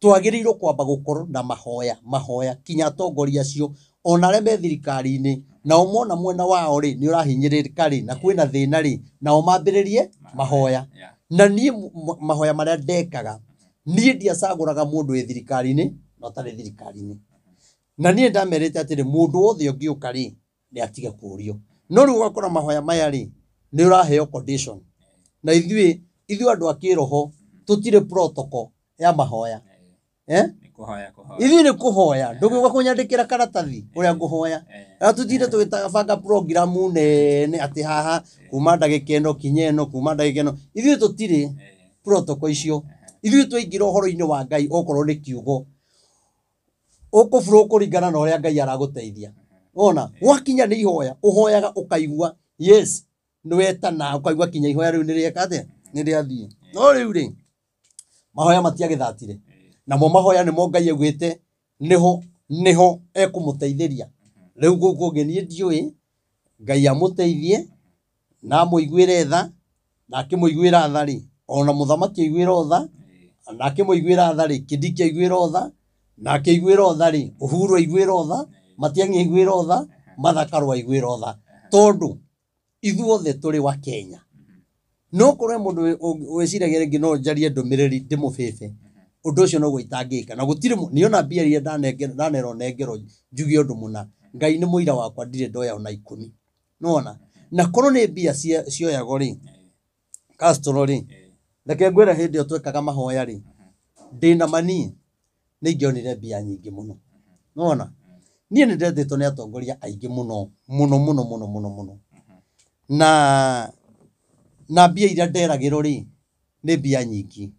Twagĩrĩirwo kwamba gũkorwo na mahoya, mahoya kinya atongoria acio ona arĩa me thirikari-inĩ, nao mona mwena wao rĩ nĩ ũrahinyĩrĩrĩka rĩ, na kwĩna thĩna rĩ, nao mambĩrĩrie mahoya. Na niĩ mahoya marĩa ndekaga, niĩ ndiacagũraga mũndũ wĩ thirikari-inĩ na ũtarĩ thirikari-inĩ. Na niĩ ndamerĩte atĩrĩ, mũndũ wothe ũngĩũka rĩ, nĩ atige kũũrio. No rĩu ũgakora mahoya maya rĩ, nĩ ũraheo condition. Na ithuĩ andũ a kĩroho tũtirĩ protocol ya mahoya. Ithuĩ nĩ kũhoya. Ndũgĩũka kũnyandĩkĩra karatathi ũrĩa ngũhoya. Na tũtinde tũgĩbanga programu nene atĩ haha kuma ndagĩka ĩno kinya ĩno, kuma ndagĩka ĩno. Ithuĩ tũtirĩ protocol icio. Ithuĩ twaingĩra ũhoro-inĩ wa Ngai okorwo nĩ kiugo. Ũkũburo kũringana na ũrĩa Ngai aragũteithia. Wona? Gwakinya nĩ ihoya, ũhoyaga ũkaigua yes, nĩwetana ũkaigua kinya ihoya rĩu nĩrĩeka atĩa? Nĩrĩathiĩ. No rĩu rĩ, mahoya matiagĩthatire. Namo mahoya nĩmo Ngai augĩte nĩho ekũmũteithĩria. Rĩu gũkũ ũngĩ niĩ ndiũĩ, Ngai amũteithie na amũiguĩre tha, na akĩmũiguĩra tha rĩ, ona mũthamaki aiguĩrwo tha, na akĩmũiguĩra tha rĩ, Kindiki aiguĩrwo tha, Na akĩiguĩrwo tha rĩ, Uhuru aiguĩrwo tha, Matiang'i aiguĩrwo tha, Martha Karua aiguĩrwo tha, tondũ ithuothe tũrĩ wa Kenya. No korwo he mũndũ wĩciragia rĩngĩ no njarie ndũmĩrĩri ndĩmũbĩbe, ũndũ ũcio noguo itangĩka. Na gũtirĩ niĩ ona mbia iria ndanerwo nengerwo njuge ũndũ mũna, Ngai nĩ mũira wakwa ndirĩ ndoya ona 10. Nĩwona? Na korwo nĩ mbia cioyagwo rĩ, Castro rĩ, reke ngwĩre hĩndĩ ĩyo twekaga mahoya rĩ, ndĩna mani nĩ ingĩonire mbia nyingĩ mũno. Nĩwona? Niĩ nĩ ndetĩtwo nĩ atongoria aingĩ mũno, mũno, mũno, mũno, mũno, mũno. Na mbia iria nderagĩrwo rĩ, nĩ mbia nyingĩ.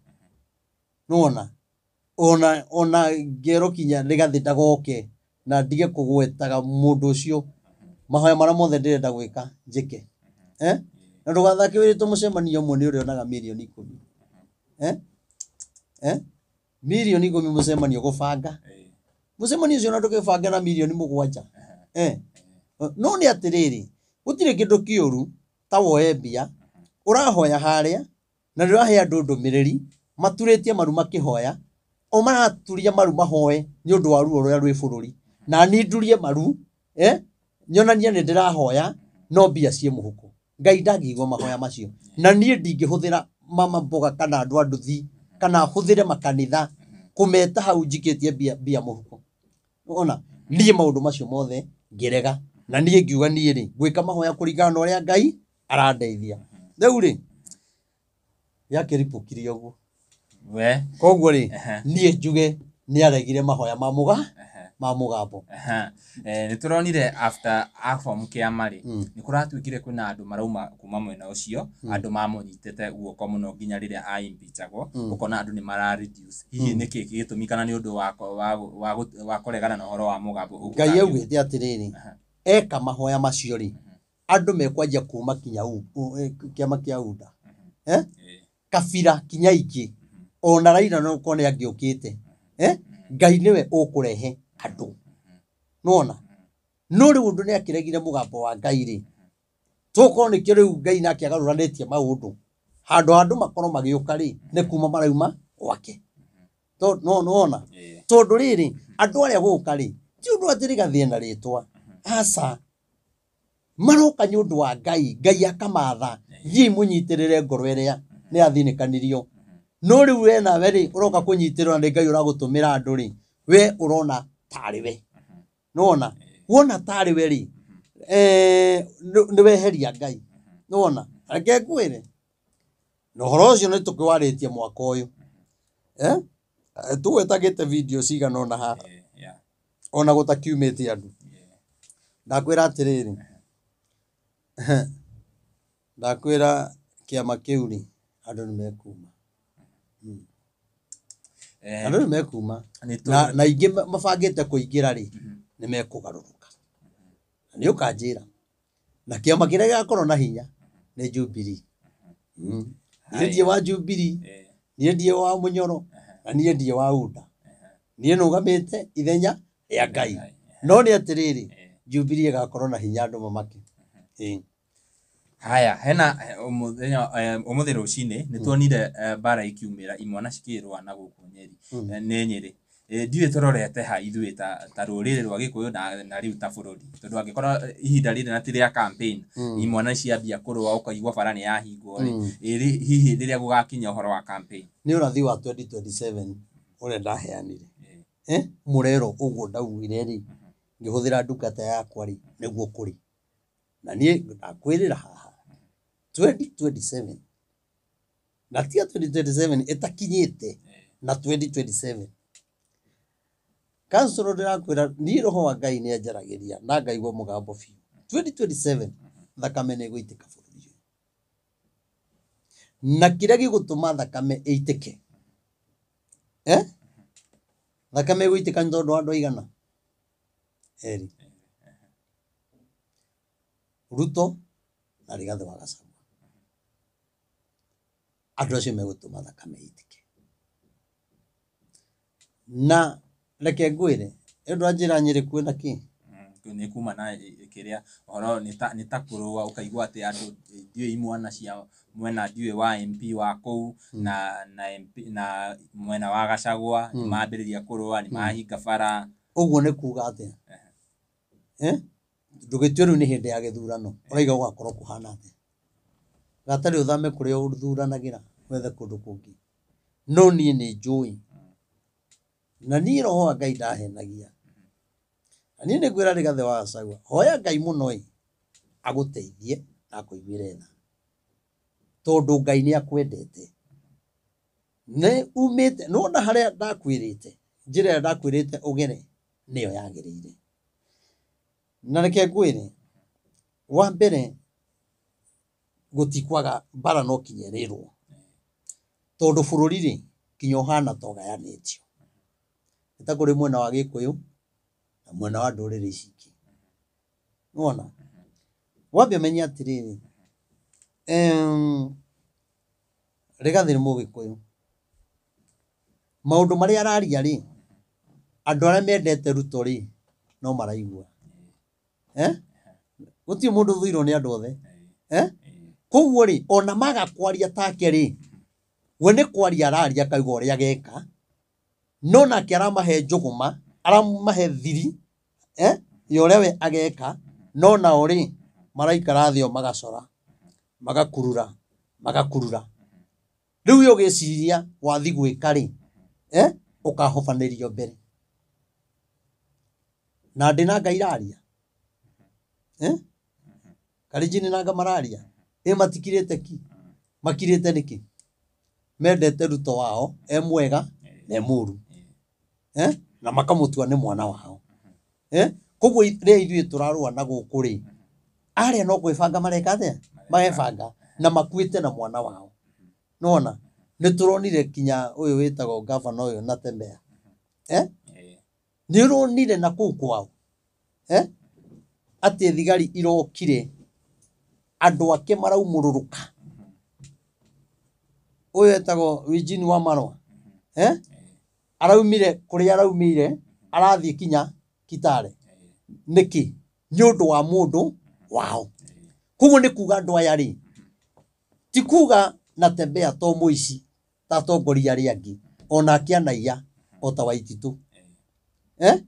Nĩwona? Ona ngerwo kinya Rigathĩ ndagoke na ndige kũgwetaga mũndũ ũcio, mahoya marĩa mothe ndĩrenda gwĩka njĩke. Na ndũgathake wĩrĩtwo mũcemanio ũmwe nĩ ũrĩonaga mirioni 10. Mirioni 10 mũcemanio gũbanga. Mũcemanio ũcio ona ndũkĩbanga na mirioni 7. No nĩ atĩrĩrĩ, gũtirĩ kĩndũ kĩũru ta woe mbia, ũrahoya harĩa, na nĩ ũrahe andũ ndũmĩrĩri, maturĩtie maru makĩhoya, o maraturia maru mahoe nĩ ũndũ wa ruo rũrĩa rwĩ bũrũri. Na niĩ ndurie maru, nyonanie nĩ ndĩrahoya, no mbia ciĩ mũhuko. Ngai ndangĩigua mahoya macio. Na niĩ ndingĩhũthĩra mama mboga kana andũ a nduthi, kana hũthĩre makanitha, kũmeta hau njikĩtie mbia mũhuko. Ona, niĩ maũndũ macio mothe ngĩrega. Na niĩ ngiuga niĩ rĩ, ngwĩka mahoya kũringana na ũrĩa Ngai arandeithia. Rĩu rĩ, gĩakĩribũkirie ũguo. We. Koguo rĩ, niĩ njuge nĩ aregire mahoya ma ma mũgambo. Nĩ tũronire after aform kĩama rĩ, nĩ kũratuĩkire kwĩna andũ marauma kuma mwena ũcio, andũ mamũnyitĩte guoko mũno nginya rĩrĩa a impeachagwo, ũkona andũ nĩ mara reduce. Hihi nĩkĩ gĩtũmi kana nĩ ũndũ wa kũregana na ũhoro wa mũgambo ũguo? Ngai augĩte atĩrĩrĩ, eka mahoya macio rĩ, andũ mekwanjia kuma kinya kĩama kĩa UDA. Kabira kinya ingĩ, ona Raila no ũkorwo nĩ angĩũkĩte. Ngai nĩwe ũkũrehe andũ. Nĩwona? No rĩu ũndũ nĩ akĩregire mũgambo wa Ngai rĩ, tokorwo nĩkĩo rĩu Ngai nake agarũranĩtie maũndũ. Handũ ha andũ makorwo magĩũka rĩ, nĩ kuma marauma gwake. No nĩwona? Tondũ rĩrĩ, andũ arĩa gũka rĩ, ti ũndũ atĩ Rigathĩ ena rĩtwa. Aca. Maroka nĩ ũndũ wa Ngai, Ngai akamatha, thiĩi mũnyitĩrĩre ngoro ĩrĩa nĩ yathinĩkanirio. No rĩu we nawe rĩ, ũroka kũnyitĩrĩrwo na nĩ Ngai ũragũtũmĩra andũ rĩ, we ũrona tarĩ we. Nĩwona? Wona tarĩ we rĩ, nĩ weheria Ngai. Nĩwona? Reke ngwĩre. Na ũhoro ũcio nĩ tũkĩwarĩtie mwaka ũyũ. Tũgwetagĩte video cigana ũna haha. Ona gũtakiumĩte andũ. Ndakwĩra atĩrĩrĩ, ndakwĩra kĩama kĩu rĩ, andũ nĩ mekuma. Andũ nĩ mekuma. Na aingĩ mabangĩte kũingĩra rĩ, nĩ mekũgarũrũka. Na nĩ ũkanjĩra. Na kĩama kĩrĩa gĩgakorwo na hinya nĩ Jubilee. Niĩ ndiĩ wa Jubilee, niĩ ndiĩ wa Mũnyoro, na niĩ ndiĩ wa UDA. Niĩ nũgamĩte ithenya rĩa Ngai. No nĩ atĩrĩrĩ, Jubilee ĩgakorwo na hinya andũ mamake. Haya, hena mũthenya ũmũthĩ rũcinĩ nĩ tuonire mbara ikiumĩra imwana cikĩrũa na gũkũ Nyeri. Nĩ Nyĩrĩ. Ndiũĩ tũrorete ha ithuĩ ta rũrĩrĩ rwa Gĩkũyũ na rĩu ta bũrũri. Tondũ angĩkorwo ihinda rĩrĩ na ti rĩa campaign, imwana ciambia kũrũa ũkaigua bara nĩ yahingwo rĩ, hihi rĩrĩa gũgakinya ũhoro wa campaign. Nĩ ũrathi wa 2027 ũrĩa ndaheanire. Mũrero ũguo ndaugire rĩ, ngĩhũthĩra ndungata yakwa rĩ, nĩguo kũrĩ. Na niĩ ndakwĩrĩra haha 2027 na tiga 2027 ĩtakinyĩte na 2027. Council ndĩrakwĩra niĩ roho wa Ngai nĩ anjaragĩria na ngaigua mũgambo biũ. 2027 thakame nĩ ĩgũitĩka bũrũri ũyũ. Na kĩrĩa gĩgũtũma thakame ĩitĩke, Thakame ĩgũitĩka nĩ tondũ wa andũ aigana? Erĩ. Ruto na Rigathĩ wa Gachagua. Andũ acio megũtũma thakame ĩitĩke. Na reke ngwĩre, nĩ ũndũ wa njĩra Nyĩrĩ kwĩna kĩ? Nĩ kuma na kĩrĩa ũhoro nĩ ta kũrũa ũkaigua atĩ andũ ndiũĩ imwana cia mwena ndiũĩ wa MP wa kũu na MP na mwena wa Gachagua nĩ mambĩrĩria kũrũa, nĩ mahinga bara. Ũguo nĩ kuga atĩa? Eh? Ndũgĩtue rĩu nĩ hĩndĩ ya gĩthurano, ũraiga gũgakorwo kũhana atĩa? Gatarĩ ũthame kũrĩa ũthuranagĩra wethe kũndũ kũngĩ. No niĩ nĩ njũĩ, na niĩ roho wa Ngai ndahenagia. Na niĩ nĩ ngwĩra Rigathĩ wa Gachagua, hoya Ngai mũno ĩ, agũteithie na akũiguĩre tha. Tondũ Ngai nĩ akwendete. Nĩ umĩte, nĩwona harĩa ndakwĩrĩte, njĩra ĩrĩa ndakwĩrĩte ũgere, nĩyo yagĩrĩire. Na reke ngwĩre, wa mbere gũtikwaga mbara no kinya ĩrĩrwo. Tondũ bũrũri rĩ, kinya ũhana ta ũgayanĩtio. Nĩ ta kũrĩ mwena wa Gĩkũyũ na mwena wa ndũrĩrĩ ici ingĩ. Nĩwona? Wambe ũmenye atĩrĩrĩ, Rigathĩ nĩ Mũgĩkũyũ. Maũndũ marĩa araria rĩ, andũ arĩa mendete Ruto rĩ, no maraigua. Eh? Gũtirĩ mũndũ ũthũirwo nĩ andũ othe. Eh? Koguo rĩ, ona maga kwaria take rĩ, we nĩ kwaria araria akauga ũrĩa ageka, no nake aramahe njũgũma, aramahe thiri, eh? Ya ũrĩa we ageka, no nao rĩ, maraikara thĩ o magacora, magakurura, magakurura. Rĩu we ũgĩciria wathi gwĩka rĩ, eh? Ũkahobanĩrio mbere. Na ndĩ na Ngai iraria. Eh? Kalenjin na anga mararia. Ĩ matikirĩte ki? Makirĩte nĩkĩ? Mendete Ruto wao e mwega na e mũru. Eh? Na makamũtua nĩ mwana wao. Eh? Koguo rĩrĩa ithuĩ tũrarũa na gũkũ rĩ, arĩa no kwĩbanga mareka atĩa? Marebanga na makuĩte na mwana wao. Nĩwona? Nĩ tũronire kinya ũyũ wĩtagwo gavana ũyũ Natembeya. Eh? Nĩ ũronire na kũu kwao. Eh? Atĩ thigari irokire andũ ake maraumũrũrũka. Ũyũ etagwo Eugene Wamalwa. Eh? Araumire kũrĩa araumire arathiĩ kinya Kitale. Nĩkĩ? Nĩ ũndũ wa mũndũ wao. Koguo nĩ kuga andũ aya rĩ, ti kuga Natembeya to mũici ta atongoria arĩa angĩ, onake anaiya o ta Waititũ. Eh?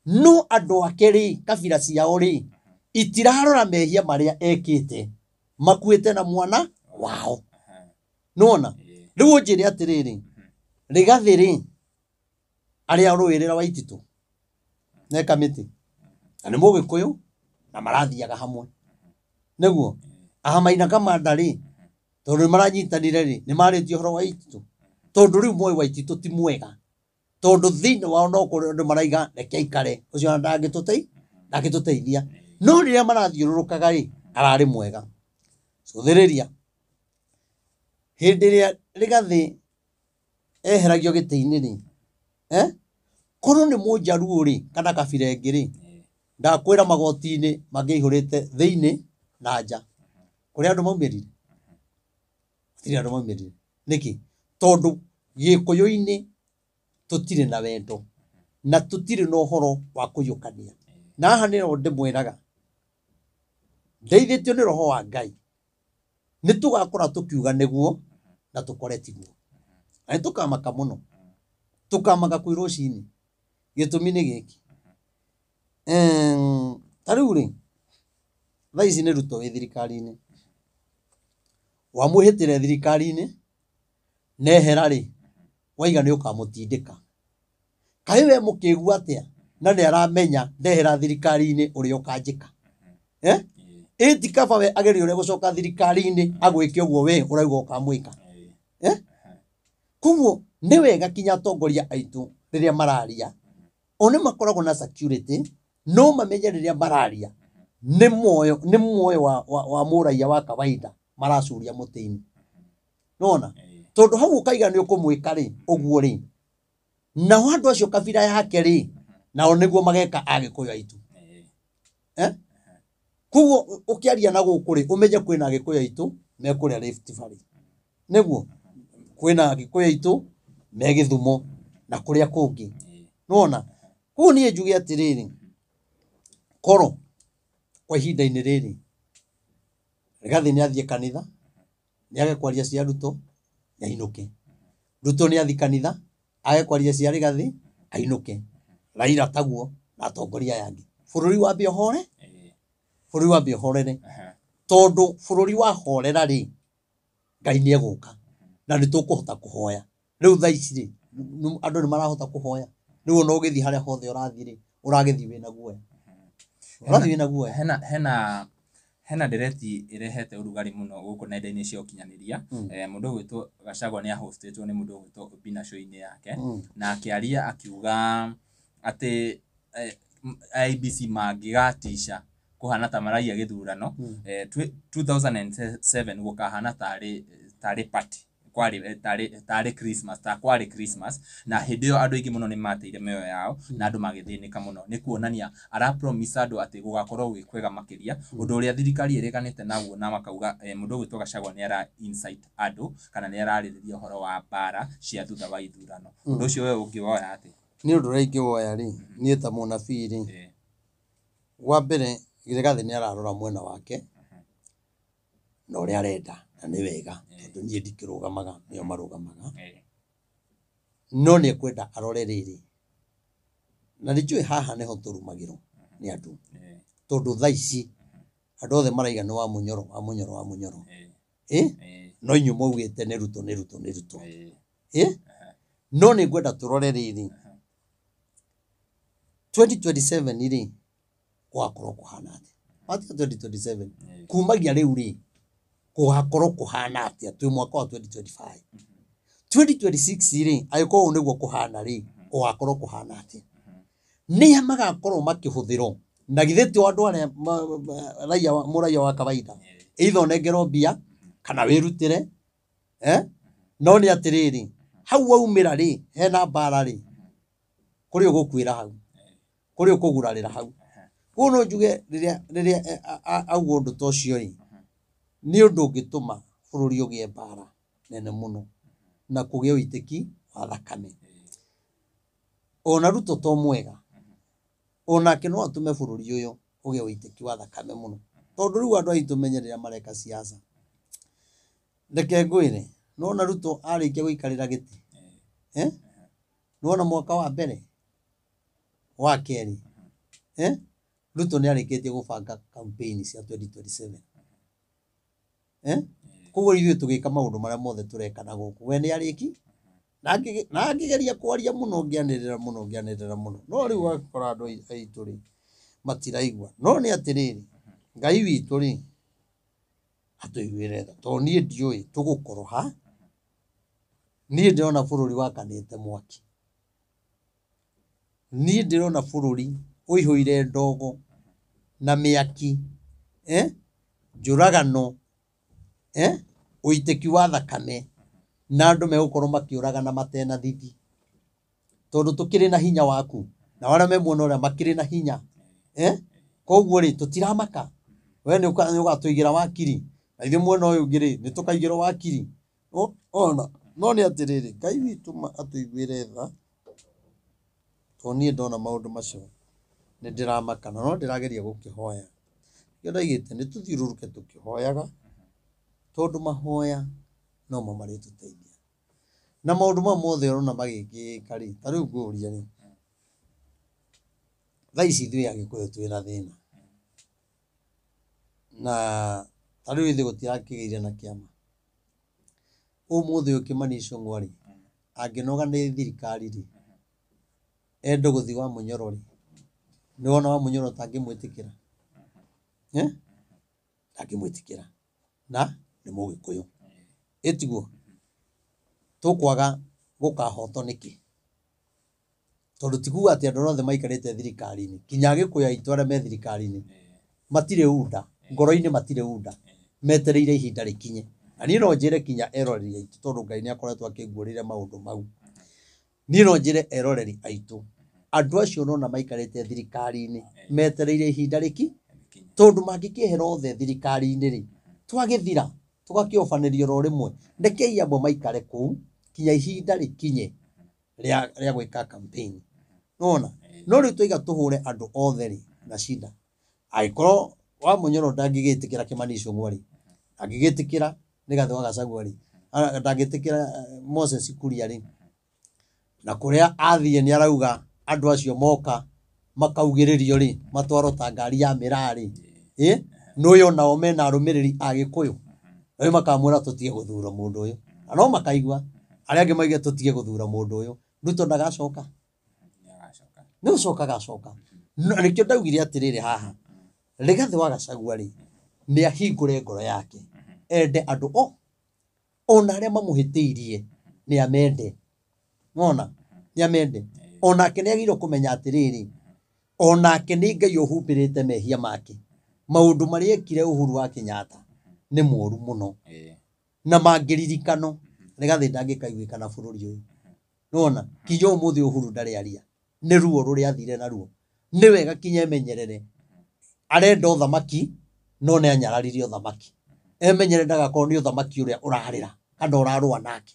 No andũ ake rĩ, kabira ciao rĩ, itirarora mehia marĩa ekĩte, makuĩte na mwana wao. Nĩwona? Rĩu ũnjĩre atĩrĩrĩ, Rigathĩ rĩ, arĩa arũĩrĩra Waititũ ne kamĩtĩ, na nĩ Mũgĩkũyũ na marathiaga hamwe. Nĩguo? Ahamaina Kamanda rĩ, tondũ nĩ maranyitanire rĩ, nĩ marĩtie ũhoro wa Waititũ. Tondũ rĩu moĩ Waititũ ti mwega. Tondũ thĩinĩ wao no kũrĩ andũ maraiga reke aikare, ũcio ona ndangĩtũteithia. No rĩrĩa marathiũrũrũkaga rĩ, ararĩ mwega. Cũthĩrĩria, hĩndĩ ĩrĩa Rigathĩ eheragio gĩtĩ-inĩ rĩ, eh? Korwo nĩ Mũnjaruo rĩ, kana kabira ĩngĩ rĩ, ndakwĩra magoti-inĩ mangĩaihũrĩte thĩinĩ na nja. Kũrĩ andũ maumĩrire? Gũtirĩ andũ maumĩrire. Nĩkĩ? Tondũ Gĩkũyũ-inĩ tũtirĩ na wendo na tũtirĩ na ũhoro wa kũiyũkania. Na haha nĩho ndĩmwĩraga, ndeithĩtio nĩ roho wa Ngai, nĩ tũgakora tũkiuga nĩguo na tũkore tiguo. Na nĩ tũkamaka mũno, tũkamaka kwĩ rũcinĩ. Gĩtũmi nĩ gĩkĩ, ta rĩu rĩ, thaa ici nĩ Ruto wĩ thirikari-inĩ, wamwĩhĩtĩra thirikari-inĩ, nehera rĩ, waiga nĩ ũkamũtindĩka. Kaĩ we mũkĩgu atĩa na nĩ aramenya ndehera thirikari-inĩ ũrĩa ũkanjĩka. Eh? Ĩ ti kaba we agerie ũrĩa gũcoka thirikari-inĩ agwĩke ũguo we ũrauga ũkamwĩka. Eh? Koguo nĩ wega kinya atongoria aitũ rĩrĩa mararia, o nĩ makoragwo na security, no mamenye rĩrĩa mararia nĩ muoyo wa mũraiya wa kawaida maracuria mũtĩ-inĩ. Nĩwona? Tondũ hau ũkaiga nĩ ũkũmwĩka rĩ, ũguo rĩ, nao andũ acio kabira yake rĩ, nao nĩguo mageka Agĩkũyũ aitũ. Eh? Koguo ũkĩaria na gũkũ rĩ, ũmenye kwĩna Agĩkũyũ aitũ me kũrĩa Rift Valley. Nĩguo? Kwĩna Agĩkũyũ aitũ me Gĩthumo na kũrĩa kũngĩ. Nĩwona? Koguo niĩ njuge atĩrĩrĩ, Korwo kwa ihinda-inĩ rĩrĩ Rigathi nĩ athiĩ kanitha, nĩ age kwaria cia Ruto, nĩ ainũke. Ruto nĩ athiĩ kanitha, age kwaria cia Rigathi, ainũke. Raila taguo na atongoria aya angĩ. Bũrũri wambe ũhore, bũrũri wambe ũhorere. Tondũ bũrũri wahorera rĩ, Ngai nĩ egũka na nĩ tũkũhota kũhoya. Rĩu thaa ici rĩ, andũ nĩ marahota kũhoya. Rĩu ona ũgĩthiĩ harĩa hothe ũrathiĩ rĩ, ũragĩthiĩ wĩna guoya. Ũrathiĩ wĩna guoya. Hena ndereti ĩrehete ũrugarĩ mũno gũkũ nenda-inĩ cia ũkinyanĩria. Mũndũ ũgwĩtwo Gachagua nĩ ahostĩtwo nĩ mũndũ ũgwĩtwo Obina show-inĩ yake, na akĩaria akiuga atĩ IEBC mangĩgatica kũhana ta maraiya gĩthurano, 2007 gũkahana tarĩ party, kwarĩ tarĩ Christmas, ta kwarĩ Christmas, na hĩndĩ ĩyo andũ aingĩ mũno nĩ mateire mĩoyo yao na andũ magĩthĩnĩka mũno. Nĩ kuonania ara promise andũ atĩ gũgakorwo gwĩ kwega makĩria, ũndũ ũrĩa thirikari ĩreganĩte naguo na makauga mũndũ ũgwĩtwo Gachagua nĩ ara incite andũ kana nĩ ararĩrĩria ũhoro wa mbara cia thutha wa ithurano. Ũndũ ũcio we ũngĩwoya atĩa? Nĩ ũndũ ũrĩa ingĩwoya rĩ, niĩ ta mũnabii rĩ, wa mbere Rigathi nĩ ararora mwena wake na ũrĩa arenda, na nĩ wega tondũ niĩ ndikĩrũgamaga, nĩo marũgamaga. No nĩ ekwenda arore rĩrĩ, na nĩ njũĩ haha nĩho tũrumagĩrwo nĩ andũ, tondũ thaa ici andũ othe maraiga nĩ wa Mũnyoro, wa Mũnyoro, wa Mũnyoro. No inyuĩ mwaugĩte nĩ Ruto, nĩ Ruto, nĩ Ruto. No nĩ ngwenda tũrore rĩrĩ, 2027 rĩ, gũgakorwo kũhana atĩa? Watiga 2027, kumagia rĩu rĩ, gũgakorwo kũhana atĩa twĩ mwaka wa 2025? 2026 rĩ, angĩkorwo ũũ nĩguo kũhana rĩ, gũgakorwo kũhana atĩa? Nĩa magakorwo makĩhũthĩrwo? Na githĩ ti andũ arĩa raia, mũraia wa kawaida, either ũnengerwo mbia kana wĩrutĩre, No nĩ atĩrĩrĩ, hau waumĩra rĩ, hena mbara rĩ, kũrĩ ũgũkuĩra hau, kũrĩ ũkũgurarĩra hau. Koguo no njuge rĩrĩa auga ũndũ ta ũcio rĩ, nĩ ũndũ ũngĩtũma bũrũri ũgĩe mbara nene mũno na kũgĩe ũitĩki wa thakame. Ona Ruto to mwega, onake no atũme bũrũri ũyũ ũgĩe ũitĩki wa thakame mũno, tondũ rĩu andũ aitũ menye rĩrĩa mareka siasa. Reke ngwĩre, nĩwona Ruto arĩkia gũikarĩra gĩtĩ, Nĩwona mwaka wa mbere, wa kerĩ, Ruto nĩ arĩkĩtie gũbanga campaign cia 2027. Koguo ithuĩ tũgĩka maũndũ marĩa mothe tũreka na gũkũ, we nĩ arĩki? Na angĩgeria kwaria mũno, ngĩanĩrĩra mũno, ngĩanĩrĩra mũno. No rĩu ũgakora andũ aitũ rĩ, matiraigua. No nĩ atĩrĩrĩ, Ngai witũ rĩ, atũiguĩre tha, tondũ niĩ ndiũĩ tũgũkorwo ha. Niĩ ndĩrona bũrũri wakanĩte mwaki. Niĩ ndĩrona bũrũri ũihũire ndogo na mĩaki, njũragano, ũitĩki wa thakame, na andũ megũkorwo makĩũragana matena thithi. Tondũ tũkĩrĩ na hinya waku, na arĩa me mwena ũrĩa makĩrĩ na hinya. Koguo rĩ, tũtiramaka. We nĩ ũgatũigĩra wakiri, na ithuĩ mwena ũyũ ũngĩ rĩ, nĩ tũkaigĩrwo wakiri. Ona, no nĩ atĩrĩrĩ, Ngai witũ atũiguĩre tha, tondũ niĩ ndona maũndũ macio nĩ ndĩramaka, na no ndĩrageria gũkĩhoya. Nĩkĩo ndaigĩte nĩ tũthiũrũrũke tũkĩhoyaga, tondũ mahoya nomo marĩtũteithia. Na maũndũ mau mothe ũrona magĩkĩka rĩ, ta rĩu ngũrie rĩ, thaa ici ithuĩ Agĩkũyũ twĩna thĩna. Na ta rĩu ithuĩ gũtirakĩgĩire na kĩama. Ũmũthĩ ũyũ Kĩmani Ichung'wa rĩ, angĩnoga nĩ thirikari rĩ, ende gũthiĩ wa Mũnyoro rĩ, nĩwona wa Mũnyoro tangĩmwĩtĩkĩra? Ndangĩmwĩtĩkĩra. Na nĩ Mũgĩkũyũ. Ĩtiguo? Tũkwaga gũkahotwo nĩkĩ? Tondũ ti kuga atĩ andũ othe maikarĩte thirikari-inĩ, kinya Agĩkũyũ aitũ arĩa me thirikari-inĩ, matirĩ unda, ngoro-inĩ matirĩ unda, metereire ihinda rĩkinye. Na niĩ no njĩre kinya eroreri aitũ, tondũ Ngai nĩ akoretwo akĩnguũrĩria maũndũ mau. Niĩ no njĩre eroreri aitũ, andũ acio ũrona maikarĩte thirikari-inĩ, metereire ihinda rĩki, tondũ mangĩkĩehera othe thirikari-inĩ rĩ, twagĩthira, tũgakĩobanĩrio oro rĩmwe. Rekei amwe maikare kũu, kinya ihinda rĩkinye rĩa gwĩka campaign. Nĩwona? No rĩu twaiga tũhũre andũ othe rĩ, na shida. Angĩkorwo Wamunyoro ndangĩgĩtĩkĩra Kĩmani Ichung'wa rĩ, angĩgĩtĩkĩra Rigathĩ wa Gachagua rĩ, ndangĩtĩkĩra Moses Kuria rĩ, na kũrĩa athiĩ nĩ arauga andũ acio moka makaugĩrĩrio rĩ, matwarwo ta ngari ya mĩraa rĩ, nĩ ũyũ nao mena arũmĩrĩri a Gĩkũyũ, rĩu makamwĩra tũtige gũthura mũndũ ũyũ, na no makaigua arĩa angĩ maige tũtige gũthura mũndũ ũyũ, Ruto ndagacoka, nĩ gũcoka agacoka. Nĩkĩo ndaugire atĩrĩrĩ haha, Rigathĩ wa Gachagua rĩ, nĩ ahingũre ngoro yake, ende andũ o ona arĩa mamũhĩtĩirie nĩ amende, nona nĩ amende. Onake nĩ agĩrĩirwo kũmenya atĩrĩrĩ, onake nĩ Ngai ũhumbĩrĩte mehia make. Maũndũ marĩa ekire Uhuru wa Kenyatta nĩ moru mũno, na mangĩririkano Rigathĩ ndangĩkaiguĩka na bũrũri ũyũ. Nĩwona kinya ũmũthĩ Uhuru ndarĩ aria, nĩ ruo rũrĩa athire naruo. Nĩ wega kinya emenyerere, arenda ũthamaki no nĩ anyararire ũthamaki, emenyerere ndagakorwo nĩ ũthamaki ũrĩa ũrarĩra kana ũrarũa nake.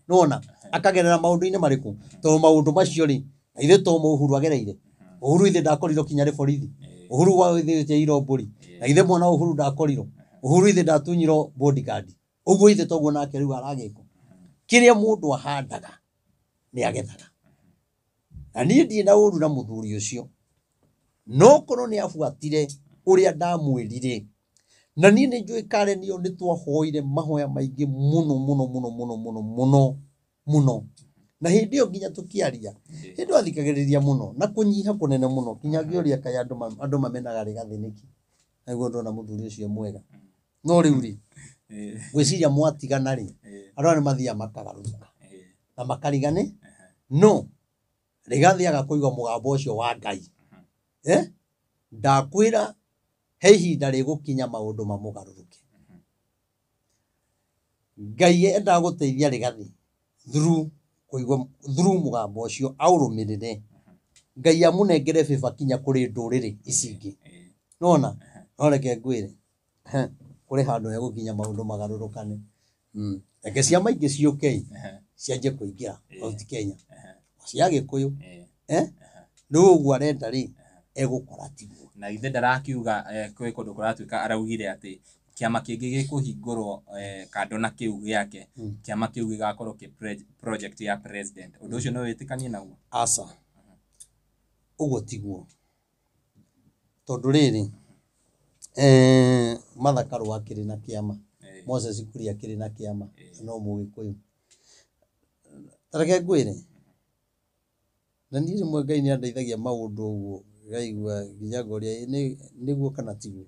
Nĩwona akagerera maũndũ-inĩ marĩkũ, tondũ maũndũ macio rĩ, na ithuĩ to mo Uhuru agereire. Uhuru ithe ndakorirwo kinya rĩ borithi, Uhuru wa ithe ĩteirwo mbũri, na ithe mwana Uhuru ndakorirwo, Uhuru ithe ndatunyirwo bodyguard. Ũguo ithe toguo nake rĩu aragĩkwo. Kĩrĩa mũndũ ahandaga nĩ agethaga. Na niĩ ndirĩ na ũru na mũthuri ũcio, no korwo nĩ abuatire ũrĩa ndamwĩrire, na niĩ nĩ njũĩ Karen ĩyo nĩ twahoire mahoya maingĩ mũno mũno mũno mũno mũno mũno mũno, na hĩndĩ ĩyo nginya tũkĩaria, hĩndĩ ĩyo athikagĩrĩria mũno na kũnyiha kũnene mũno, nginya ngĩũria kaĩ andũ mamenaga Rigathĩ nĩkĩ, nĩguo ndona mũthuri ũcio mwega. No rĩu rĩ, ngwĩciria mwatigana rĩ, andũ aya nĩ mathiaga makagarũrũka na makarigane, no Rigathĩ aga kũigua mũgambo ũcio wa Ngai, ndakwĩra he ihinda rĩgũkinya maũndũ mamũgarũrũke. Ngai endaga gũteithia Rigathĩ through kũigua, through mũgambo ũcio aũrũmĩrĩre, Ngai amũnengere favor kinya kũrĩ ndũrĩrĩ ici ingĩ. Nĩwona? No reke ngwĩre, kũrĩ handũ hegũkinya maũndũ magarũrũkane. Reke ciama ingĩ ciũke cianjie kũingĩra Mount Kenya, cia Gĩkũyũ, rĩu ũguo arenda rĩ, egũkora tiguo. Na ithe ndarakiuga kwĩ kũndũ kũratuĩka araugire atĩ kĩama kĩngĩ gĩkũhingũrwo kando na kĩu gĩake, kĩama kĩu gĩgakorwo kĩ project ya president. Ũndũ ũcio no wĩtĩkanie naguo? Aca, ũguo tiguo, tondũ rĩrĩ, Martha Karua akĩrĩ na kĩama, Moses Kuria akĩrĩ na kĩama, no Mũgĩkũyũ. Ta reke ngwĩre, na niĩ rĩmwe Ngai nĩ andeithagia maũndũ ũguo ngaigua nginya ngoria nĩguo kana tiguo,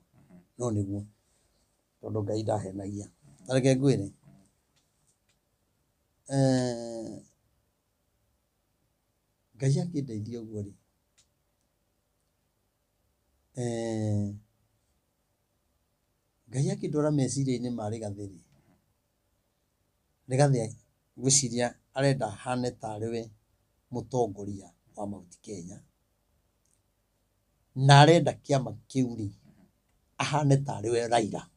no nĩguo, tondũ Ngai ndahenagia. Ta reke ngwĩre, Ngai akĩndeithia ũguo rĩ, Ngai akĩndwara meciria-inĩ ma Rigathĩ rĩ, Rigathĩ ngwĩciria arenda hane tarĩ we mũtongoria wa Mount Kenya, na arenda kĩama kĩu rĩ, ahane tarĩ we Raila.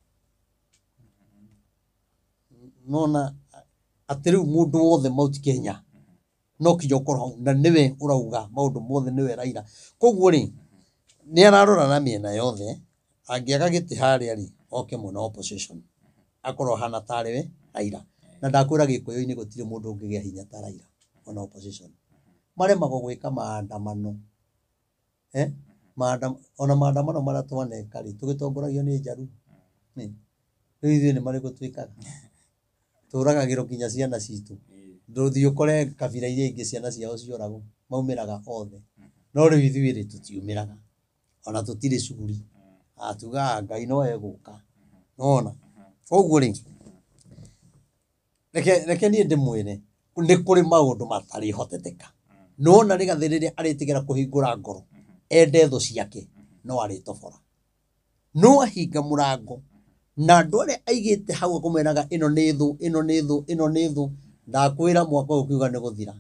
Nona atĩ rĩu mũndũ wothe Mount Kenya no kinya ũkorwo hau na nĩwe ũrauga maũndũ mothe nĩwe Raila. Koguo rĩ, nĩ ararora na mĩena yothe, angĩaga gĩtĩ harĩa rĩ, oke mwena wa opposition, akorwo ahana tarĩ we Raila. Na ndakwĩra Gĩkũyũ-inĩ gũtirĩ mũndũ ũngĩgĩa hinya ta Raila mwena wa opposition. Maremagwo gwĩka maandamano, ona maandamano marĩa twaneka rĩ, tũgĩtongoragio nĩ Njaruo. Rĩu ithuĩ nĩ marĩkũ twĩkaga? Tũragagĩrwo nginya ciana citũ. Ndũthiĩ ũkore kabira iria ingĩ ciana ciao cioragwo, maumĩraga othe. No rĩu ithuĩ rĩ, tũtiumĩraga, ona tũtirĩ cuguri. Tugaga Ngai no egũka. Nĩwona? Koguo rĩ, reke niĩ ndĩmwĩre, nĩ kũrĩ maũndũ matarĩhoteteka. Nĩwona Rigathĩ rĩrĩa arĩtigĩra kũhingũra ngoro, ende thũ ciake, no arĩtobora. No ahinga mũrango, na andũ arĩa aigĩte hau akũmeraga ĩno nĩ thũ, ĩno nĩ thũ, ĩno nĩ thũ, ndakwĩra mwaka ũyũ ũkiuga nĩ gũthira,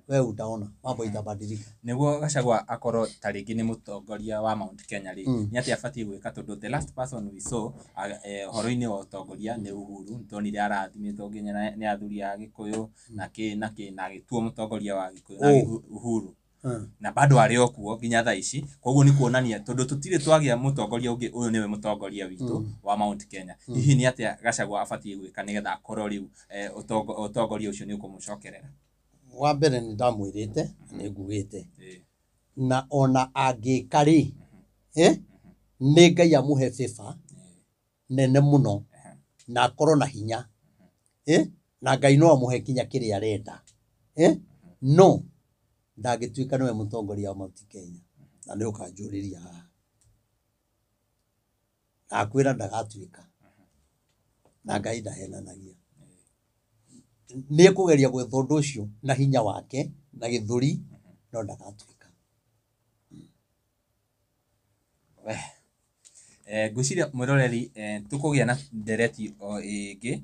we utaona mambo itabadilika. Nĩguo Gachagua akorwo ta rĩngĩ nĩ mũtongoria wa Mount Kenya rĩ, nĩ atĩa abatiĩ gwĩka tondũ the last person we saw ũhoro-inĩ wa ũtongoria nĩ Uhuru. Nĩtuonire arathimĩtwo nginya nĩ athuri a Gĩkũyũ na kĩ na kĩ, na agĩtuo mũtongoria wa Gĩkũyũ na Uhuru. Na bado arĩ o kuo nginya thaa ici. Koguo nĩ kuonania tondũ tũtirĩ twagĩa mũtongoria ũngĩ, ũyũ nĩwe mũtongoria witũ wa Mount Kenya. Hihi nĩ atĩa Gachagua abatiĩ gwĩka nĩgetha akorwo rĩu ũtongoria ũcio nĩ ũkũmũcokerera? Wa mbere nĩ ndamwĩrĩte na nĩ ngugĩte, na ona angĩka rĩ, nĩ Ngai amũhe favor nene mũno na akorwo na hinya, na Ngai no amũhe kinya kĩrĩa arenda, no ndangĩtuĩka nĩwe mũtongoria wa Mount Kenya. Na nĩ ũkanjũrĩria haha, nakwĩra ndagatuĩka, na Ngai ndahenanagia. Nĩ ekũgeria gwetha ũndũ ũcio na hinya wake na gĩthũri, no ndagatuĩka. Ngwĩciria mwĩroreri, tũkũgĩa na ndereti o ĩngĩ,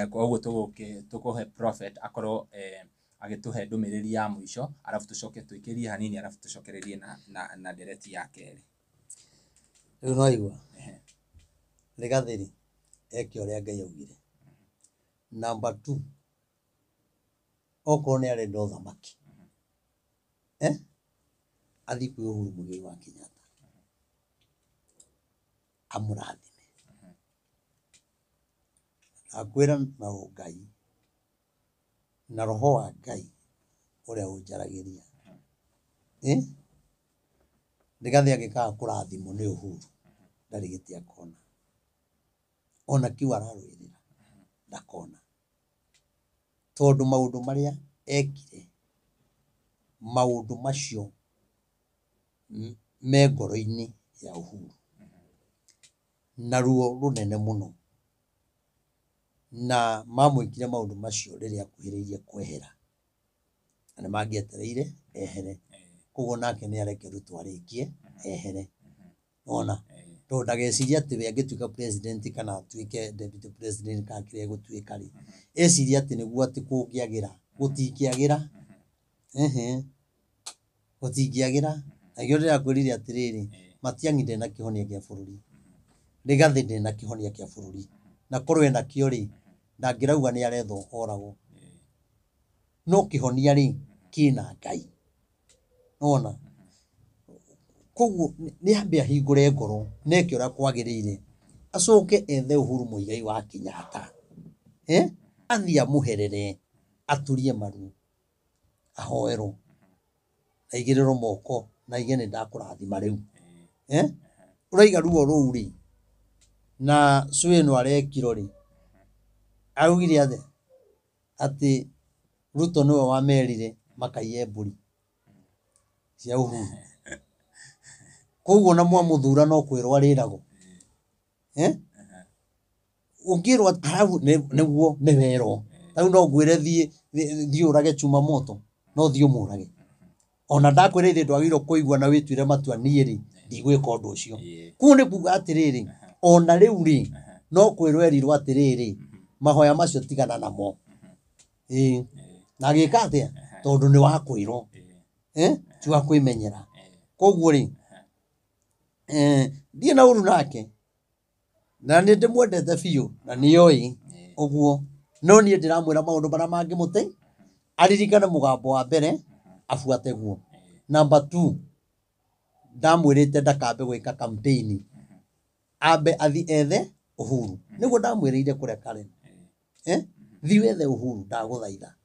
koguo tũkũhe prophet akorwo agĩtũhe ndũmĩrĩri ya mũico, arabu tũcoke tũikĩrie hanini, arabu tũcokererie na ndereti ya kerĩ. Rĩu no igua Rigathĩ rĩ, eke ũrĩa Ngai augire. Number 2, okorwo nĩ arenda ũthamaki, athiĩ kwĩ Uhuru Muigai wa Kenyatta amũrathime. Akwĩra na ũngai na roho wa Ngai ũrĩa ũnjaragĩria, Rigathĩ angĩkaga kũrathimwo nĩ Uhuru ndarĩ gĩtĩ akona, ona kĩu ararũĩrĩra ndakona, tondũ maũndũ marĩa ekire, maũndũ macio me ngoro-inĩ ya Uhuru na ruo rũnene mũno, na mamwĩkire maũndũ macio rĩrĩa akuhĩrĩirie kwehera, na nĩ mangĩetereire ehere. Koguo nake nĩ areke Ruto arĩkie ehere, ona tondũ ndagecirie atĩ we angĩtuĩka president kana atuĩke deputy president kana kĩrĩa egũtuĩka rĩ, ecirie atĩ nĩguo atĩ kũngĩagĩra, gũtingĩagĩra, gũtingĩagĩra. Na nĩkĩo ndĩrakwĩrire atĩrĩrĩ, Matiang'i ndarĩ na kĩhonia kĩa bũrũri, Rigathĩ ndarĩ na kĩhonia kĩa bũrũri, na korwo ena kĩo rĩ, ndangĩrauga nĩ arethwo oragwo. No kĩhonia rĩ, kĩna Ngai, nĩwona? Koguo nĩ ambe ahingũre ngoro na eke ũrĩa kwagĩrĩire, acoke ethe Uhuru Muigai wa Kenyatta, athiĩ amũherere, aturie maru, ahoerwo, aigĩrĩrwo moko na aige nĩ ndakũrathima rĩu. Ũraiga ruo rũu rĩ, na cũĩ ĩno arekirwo rĩ, araugire atĩa? Atĩ Ruto nĩwe wamerire makaiye mbũri cia Uhuru. Koguo ona mwamũthura no kwĩrwo arĩragwo. Ũngĩrwo arabu nĩguo nĩ werwo. Rĩu no ngwĩre thiĩ ũrage chuma moto, no thiĩ ũmũrage. Ona ndakwĩra ithe ndwagĩrĩirwo kũigua na wĩtuĩre matua niĩ rĩ, ndigwĩka ũndũ ũcio. Kũu nĩ kuga atĩrĩrĩ, ona rĩu rĩ, no kwĩrwo erirwo atĩrĩrĩ, mahoya macio tigana namo. Na agĩka atĩa? Tondũ nĩ wa kwĩrwo. Ti wa kwĩmenyera. Koguo rĩ, ndirĩ na ũru nake, na nĩ ndĩmwendete biũ, na nĩoĩ ũguo. No niĩ ndĩramwĩra maũndũ marĩa mangĩmũte, aririkane mũgambo wa mbere, abuate guo. Number 2, ndamwĩrĩte ndakambe gwĩka campaign, ambe athi ethe Uhuru. Nĩguo ndamwĩrĩire kũrĩa Karen. Thiĩ wethe Uhuru, ndagũthaitha,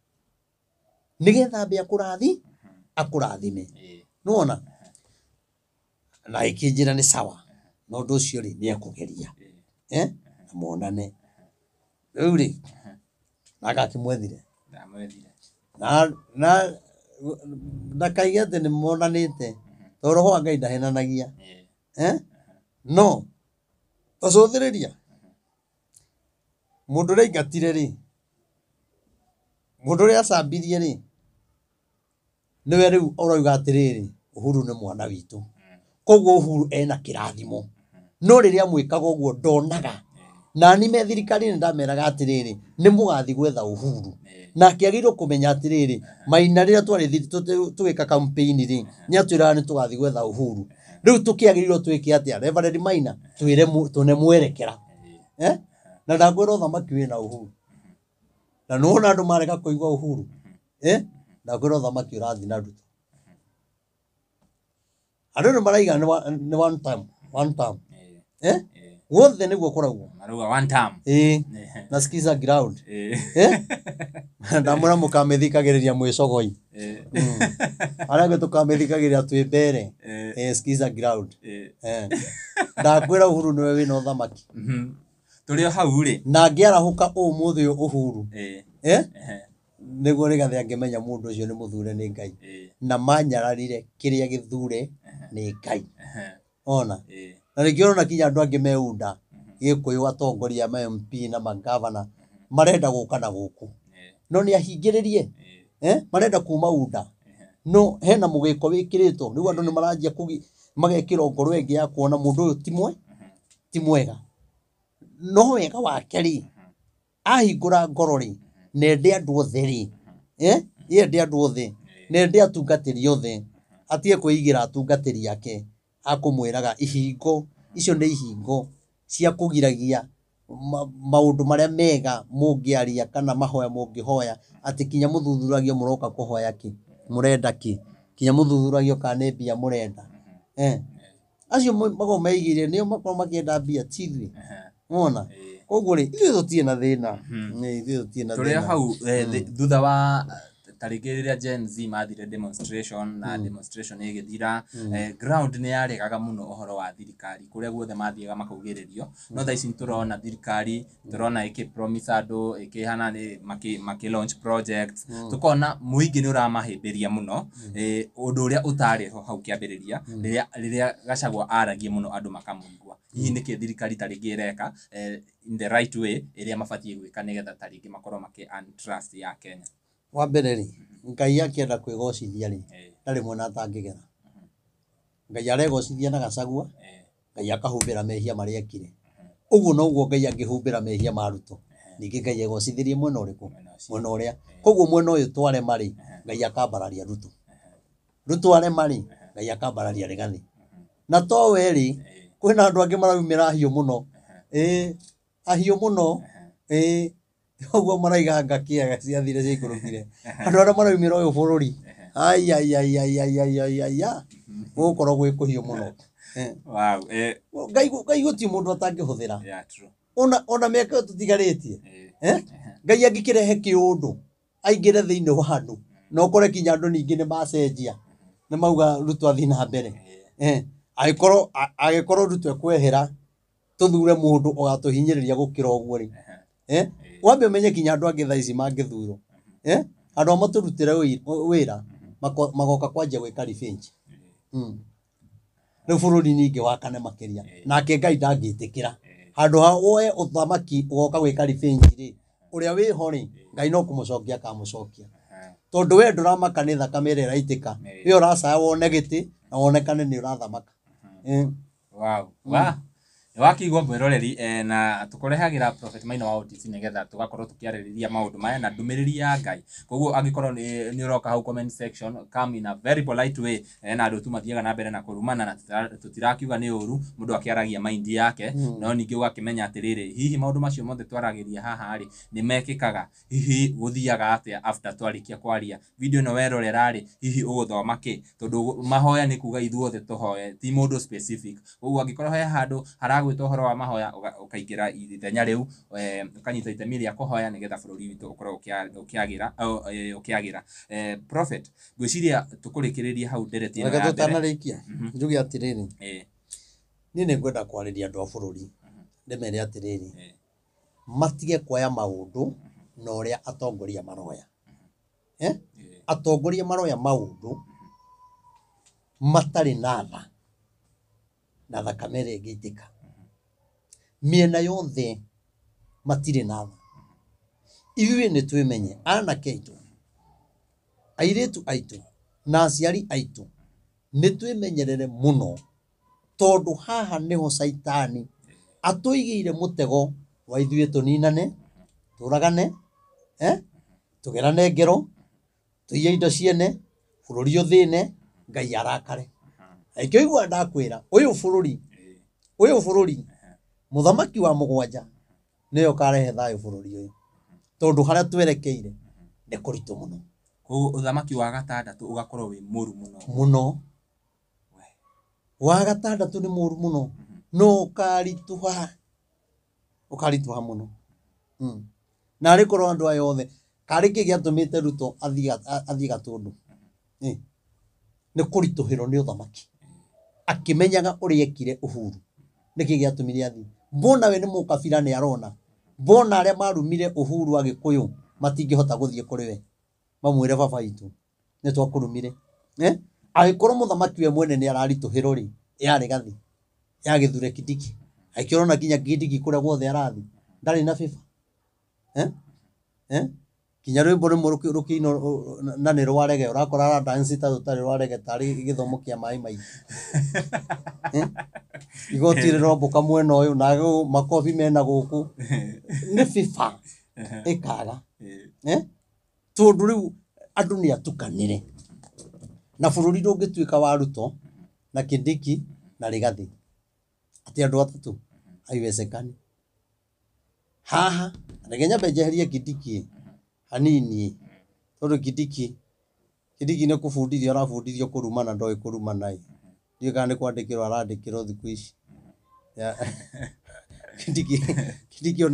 nĩgetha ambe akũrathime. Nĩwona? Na ĩkĩnjĩra nĩ sawa, na ũndũ ũcio rĩ, nĩ ekũgeria, na monane. Rĩu rĩ, nake akĩmwethire. Na ndakaige atĩ nĩ monanĩte, tondũ roho wa Ngai ndahenanagia. No tacũthĩrĩria mũndũ ũrĩa aingatire rĩ, mũndũ ũrĩa acambirie rĩ, nĩwe rĩu ũrauga atĩrĩrĩ, Uhuru nĩ mwana witũ. Koguo Uhuru ena kĩrathimo. No rĩrĩa mwĩkaga ũguo ndonaga. Na ni me thirikari-inĩ ndameraga atĩrĩrĩ, nĩ mũgathiĩ gwetha Uhuru. Nake agĩrĩirwo kũmenya atĩrĩrĩ, Maina rĩrĩa twarĩ tũgĩka campaign rĩ, nĩ atwĩraga nĩ tũgathiĩ gwetha Uhuru. Rĩu tũkĩagĩrĩirwo twĩke atĩa? Reverend Maina, twĩre tũne mwerekera. Na ndakwĩra ũthamaki wĩna Uhuru. Na nĩwona andũ marega kũigua Uhuru. Ndakwĩra ũthamaki ũrathiĩ na Ruto. Andũ nĩ maraiga nĩ one term, one term. Eh, Eh? eh. Guothe nĩguo kũraugwo. Marauga one term. Ĩĩ, Eh, na skiza ground. eh, Eh? Ndamwĩra mũkamĩthikagĩrĩria mwĩ cogoi. eh, Arĩa angĩ tũkamĩthikagĩrĩria twĩ mbere. eh, Eh, skiza ground. eh. Eh. Ndakwĩra Uhuru nĩwe wĩna ũthamaki. Mhm. Tũrĩ o hau rĩ. Na angĩarahũka ũmũthĩ ũyũ Uhuru. Eh, Eh? eh, Nĩguo Rigathĩ angĩmenya mũndũ ũcio nĩ mũthure nĩ Ngai. eh, Na manyararire kĩrĩa gĩthure nĩ Ngai. eh, Ona. eh, Na nĩkĩo ũrona kinya andũ angĩ meunda Gĩkũyũ atongoria ma MP na magavana marenda gũka na gũkũ. eh, No nĩ ahingĩrĩrie. eh, Eh? Marenda kuma unda. eh, No hena mũgĩko wĩkĩrĩtwo. Rĩu andũ nĩ maranjia magekĩrwo ngoro ĩngĩ ya kuona mũndũ ũyũ ti mwega. No wega wake rĩ, ahingũra ngoro rĩ, na ende andũ othe rĩ, eh? Ende andũ othe, na ende atungatĩri othe, atige kwĩigĩra atungatĩri ake akũmwĩraga ihingo, icio nĩ ihingo cia kũgiragia maũndũ marĩa mega mũngĩaria kana mahoya mũngĩhoya, atĩ kinya mũthuthuragio mũroka kũhoya kĩ, mũrenda kĩ, kinya mũthuthuragio kana nĩ mbia mũrenda. Eh. Acio makoragwo meigĩire nĩo makoragwo makĩenda mbia ti ithuĩ. eh, Wona? eh. Koguo rĩ, ithuĩ tũtirĩ na thĩna. Mhm. Ĩ, ithuĩ tũtirĩ na Tũrĩ o thĩna. hau thutha wa ta rĩngĩ rĩrĩa Gen Z mathire demonstration na demonstration ĩgĩthira, ground nĩ yaregaga mũno ũhoro wa thirikari kũrĩa guothe mathiaga makaugĩrĩrio, no thaa ici nĩ tũrona thirikari tũrona ĩkĩ promise andũ ĩkĩhana nĩ makĩ launch projects, tũkona mũingĩ nĩ ũramahĩmbĩria mũno, ũndũ ũrĩa ũtarĩ ho hau kĩambĩrĩria rĩrĩa Gachagua aragia mũno andũ makamũigua. Hihi nĩkĩ thirikari ta rĩngĩ ĩreka in the right way ĩrĩa mabatiĩ gwĩka nĩgetha ta rĩngĩ makorwo makĩ earn trust ya Kenya? Wa mbere rĩ, Ngai akĩenda kwĩgocithia rĩ, Eh, ndarĩ mwena atangĩgera. Ngai aregocithia na Gachagua, eh, Ngai akahumbĩra mehia marĩa ekire. Ũguo noguo Ngai angĩhumbĩra mehia ma Ruto. Ningĩ Ngai egocithĩrie mwena ũrĩkũ? Mwena ũcio. Mwena ũrĩa. Koguo mwena ũyũ twarema rĩ, Ngai akambararia Ruto. Ruto arema rĩ, Ngai akambararia Rigathĩ. Na to we rĩ, Eh, kwĩna andũ angĩ maraumĩra ahiũ mũno. Ĩĩ, ahiũ mũno. Ĩĩ, ũguo maraiga nga kĩaga ciathire ciaikũrũkire. Andũ arĩa maraumĩra ũyũ bũrũri, ai ai ai ai ai ai ai ai ai, gũgũkorwo gwĩ kũhiũ mũno. Eh. Wow, Ngai Ngai gũtirĩ mũndũ atangĩhũthĩra. yeah, true. Ona mĩaka ĩyo tũtigarĩtie. Eh, Eh? Ngai angĩkĩrehe kĩũndũ aingĩre thĩinĩ wa andũ na ũkore kinya andũ ningĩ nĩ macenjia nĩ mauga Ruto athiĩ na mbere. eh, Eh, angĩkorwo Ruto ekwehera tũthure mũndũ ũgatũhinyĩrĩria gũkĩra ũguo rĩ. eh, Eh? Wambe ũmenye kinya andũ angĩ thaa ici mangĩthurwo. Eh? Andũ a matũrutĩre wĩra magoka kwanjia gwĩka revenge. Rĩu bũrũri ningĩ wakane makĩria. Nake Ngai ndangĩtĩkĩra. Handũ ha woe ũthamaki ũgoka gwĩka revenge rĩ, ũrĩa wĩho rĩ, Ngai no kũmũcokia akamũcokia. eh, Tondũ we ndũramaka nĩ thakame ĩrĩa ĩraitĩka. We ũracaya wone gĩtĩ na wonekane nĩ ũrathamaka. Wow. Wa nĩ wakĩigua mwĩroreri, na tũkũrehagĩra Prophet Maina wa OTC nĩgetha tũgakorwo tũkĩarĩrĩria maũndũ maya na ndũmĩrĩri ya Ngai. Koguo angĩkorwo nĩ ũroka hau comment section, come in a very polite way, na andũ tu mathiaga na mbere na kũrumana na tũtirakiuga nĩ ũru, mũndũ akĩaragia mind yake, no ningĩ ũgakĩmenya atĩrĩrĩ, hihi maũndũ macio mothe twaragĩria haha rĩ, nĩ mekĩkaga, hihi gũthiaga atĩa after twarĩkia kwaria video ĩno werorera rĩ, hihi ũgũthoma kĩ, tondũ mahoya nĩ kuga ithuothe tũhoe, ti mũndũ specific. Koguo angĩkorwo he handũ haragwĩtwo ũhoro wa mahoya, ũkaingĩra ithenya rĩu, ũkanyita itemi rĩa kũhoya nĩgetha bũrũri witũ ũkorwo ũkĩagĩra. Prophet, ngwĩciria tũkũrĩkĩrĩria hau ndereti ĩno Reke ya mbere. tũtanarĩkia, njuge atĩrĩrĩ, niĩ nĩ ngwenda kwarĩria andũ a bũrũri, ndĩmere atĩrĩrĩ, matige kuoya maũndũ na ũrĩa atongoria maroya. Atongoria maroya maũndũ matarĩ na tha na thakame ĩrĩa ĩngĩitĩka. Mĩena yothe matirĩ na tha. Ithuĩ nĩ twĩmenye, anake aitũ, airĩtu aitũ, na aciari aitũ, nĩ twĩmenyerere mũno, tondũ haha nĩho caitani atũigĩire mũtego wa ithuĩ tũninane, tũragane, tũgerane ngero, tũiye indo ciene, bũrũri ũthĩne, Ngai arakare. Na ikĩo igua ndakwĩra, ũyũ bũrũri, mũthamaki wa mũgwanja nĩwe ũkarehe thayũ bũrũri ũyũ, tondũ harĩa twerekeire nĩ kũritũ mũno. Koguo ũthamaki wa gatandatũ ũgakorwo wĩ mũru mũno. Mũno. Wa gatandatũ nĩ mũru mũno, no ũkaritũha, ũkaritũha mũno. Na arĩ korwo andũ aya othe, karĩ kĩ gĩatũmĩte Ruto athiĩ Gatũndũ? Nĩ kũritũhĩrwo nĩ ũthamaki. Akĩmenyaga ũrĩa ekire Uhuru. Nĩkĩ gĩatũmire athiĩ? Mbona we nĩ mũkabira nĩ arona. Mbona arĩa marumire Uhuru Agĩkũyũ matingĩhota gũthiĩ kũrĩ we. Mamwĩre baba witũ, nĩ twakũrumire. Angĩkorwo mũthamaki we mwene nĩ araritũhĩrwo rĩ, yarĩ gathi, ya gĩthure Kindiki. Angĩkorwo ona nginya Kindiki kũrĩa guothe arathiĩ, ndarĩ na favor. Nginya rwĩmbo rũmwe rũkĩinwo na nĩ rwa rege, ũrakora ara dance ta rũtarĩ rwa rege tarĩ gĩthomo kĩa maĩ maingĩ. Igoti rĩrombũka mwena ũyũ na makobi mena gũkũ. Nĩ favor ĩkaga. Tondũ rĩu andũ nĩ atukanĩre. Na bũrũri ndũngĩtuĩka wa Ruto na Kindiki na Rigathi. Atĩ andũ atatũ haiwezekani. Haha reke nyambe njeherie Kindiki hanini, tondũ Kindiki nĩ kũbundithio arabundithio kũrumana ndoĩ kũrumana ĩ. Ndiũĩ kana nĩ kwandĩkĩrwo arandĩkĩrwo thikũ ici. Kindiki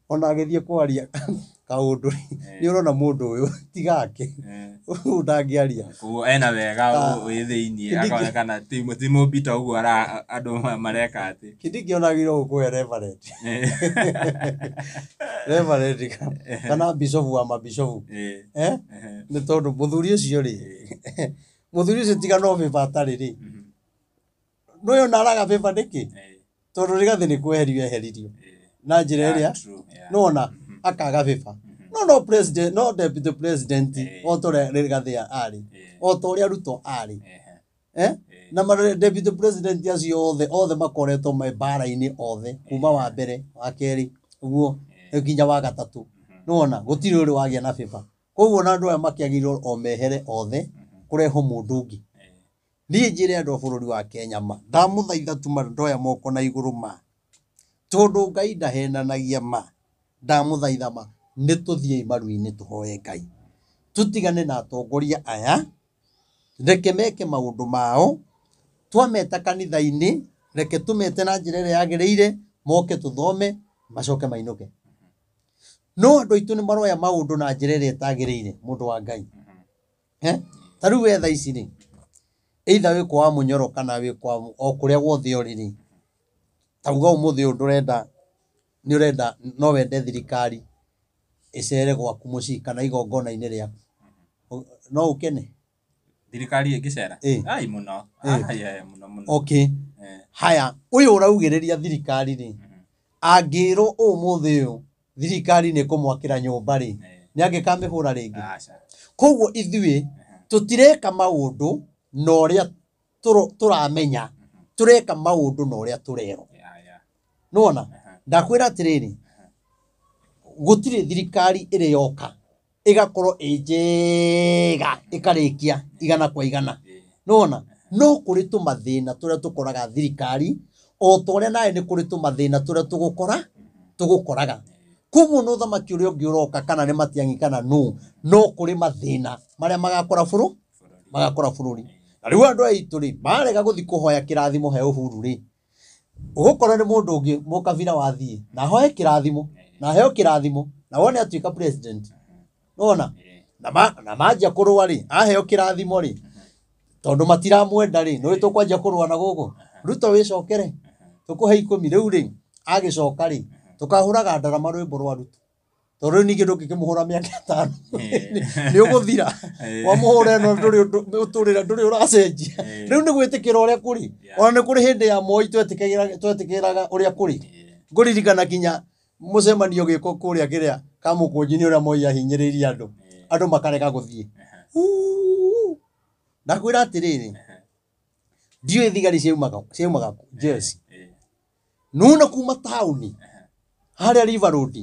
ona agĩthiĩ kwaria kaũndũ nĩ ũrona mũndũ ũyũ tigake ũyũ ndangĩaria. Koguo ena wega wĩ thĩiniĩ, akonekana ti mũmbita ũguo andũ mareka atĩ. Kindiki ona agĩrĩirwo gũkũhe reverend. Reverend kana bishofu wa mabishofu. Nĩ tondũ mũthuri ũcio rĩ, mũthuri ũcio tiga no favor atarĩ rĩ, no ũyũ ona araga favor nĩkĩ? Tondũ Rigathi nĩ kweherio eheririo na njĩra ĩrĩa nĩwona akaga favor. No president, no deputy president o ta ũrĩa Rigathi arĩ, o ta ũrĩa Ruto arĩ. Na deputy president acio othe makoretwo me mbara-inĩ othe kuma wa mbere, wa kerĩ, ũguo nginya wa gatatũ. Nĩwona gũtirĩ ũrĩ wagĩa na favor. Koguo ona andũ aya makĩagĩrĩirwo o mehere othe kũrehwo mũndũ ũngĩ. Niĩ njĩre andũ a bũrũri wa Kenya ma, ndamũthaitha tu ma ndoya moko na igũrũ ma, tondũ Ngai ndahenanagia ma, ndamũthaitha ma, nĩ tũthiĩi maru-inĩ tũhoe Ngai. Tũtigane na atongoria aya, reke meke maũndũ mao, twameta kanitha-inĩ, reke tũmete na njĩra ĩrĩa yagĩrĩire, moke tũthome, macoke mainũke. No andũ aitũ nĩ maroya maũndũ na njĩra ĩrĩa ĩtagĩrĩire, mũndũ wa Ngai. Ta rĩu we thaa ici rĩ, either wĩ kwa Mũnyoro kana wĩ kwa o kũrĩa guothe ũrĩ rĩ, ta uga ũmũthĩ ũyũ ndũrenda, nĩ ũrenda, no wende thirikari ĩcere gwaku mũciĩ kana igongona-inĩ rĩaku. No ũkene? Thirikari ĩngĩcera? Ai mũno. Ai, ai, mũno, mũno. Okay. Haya, ũyũ ũraugĩrĩria thirikari rĩ, angĩrwo ũmũthĩ ũyũ thirikari nĩ ĩkũmwakĩra nyũmba rĩ, nĩ angĩkamĩhũra rĩngĩ? Aca. Koguo ithuĩ tũtireka maũndũ na ũrĩa tũramenya, tũreka maũndũ na ũrĩa tũrerwo. Nĩwona? Ndakwĩra atĩrĩrĩ, gũtirĩ thirikari ĩrĩ yoka ĩgakorwo ĩ njega ĩkarĩkia igana kwa igana. Nĩwona? No kũrĩ tũmathĩna tũrĩa tũkoraga thirikari, o ta ũrĩa nawe nĩ kũrĩ tũmathĩna tũrĩa tũgũkoraga. Koguo no ũthamaki ũrĩa ũngĩ ũroka kana nĩ Matiang'i kana nũ, no kũrĩ mathĩna marĩa magakora magakora bũrũri. Na rĩu andũ aitũ rĩ, marega gũthiĩ kũhoya kĩrathimo he Uhuru rĩ, ũgũkora nĩ mũndũ ũngĩ mũkabira wathiĩ na ahoe kĩrathimo, na aheo kĩrathimo, na wone atuĩka president. Nĩwona? Na manjia kũrũa rĩ, aheo kĩrathimo rĩ, tondũ matiramwenda rĩ, nĩũĩ tũkwanjia kũrũa na gũkũ. Ruto wĩcokere, tũkũhe 10 rĩu rĩ, agĩcoka rĩ, tũkahũraga ndarama rwĩmbo rwa Ruto. Tondũ rĩu ningĩ ndũngĩkĩmũhũra mĩaka ĩtano. Nĩ ũgũthira. Wamũhũra ĩno ndũrĩ ũndũ, ũtũrĩre ndũrĩ ũracenjia. Rĩu nĩ gwĩtĩkĩra ũrĩa kũrĩ. Ona nĩ kũrĩ hĩndĩ ya Moi twetĩkĩraga ũrĩa kũrĩ. Ngũririkana nginya mũcemanio ũgĩkwo kũrĩa kĩrĩa Kamũkũnji nĩ ũrĩa Moi ahinyĩrĩirie andũ. Andũ makarega gũthiĩ. Ndakwĩra atĩrĩrĩ, ndiũĩ thigari ciaumaga kũ, jeshi. Nona kuma taũni, harĩa River Road,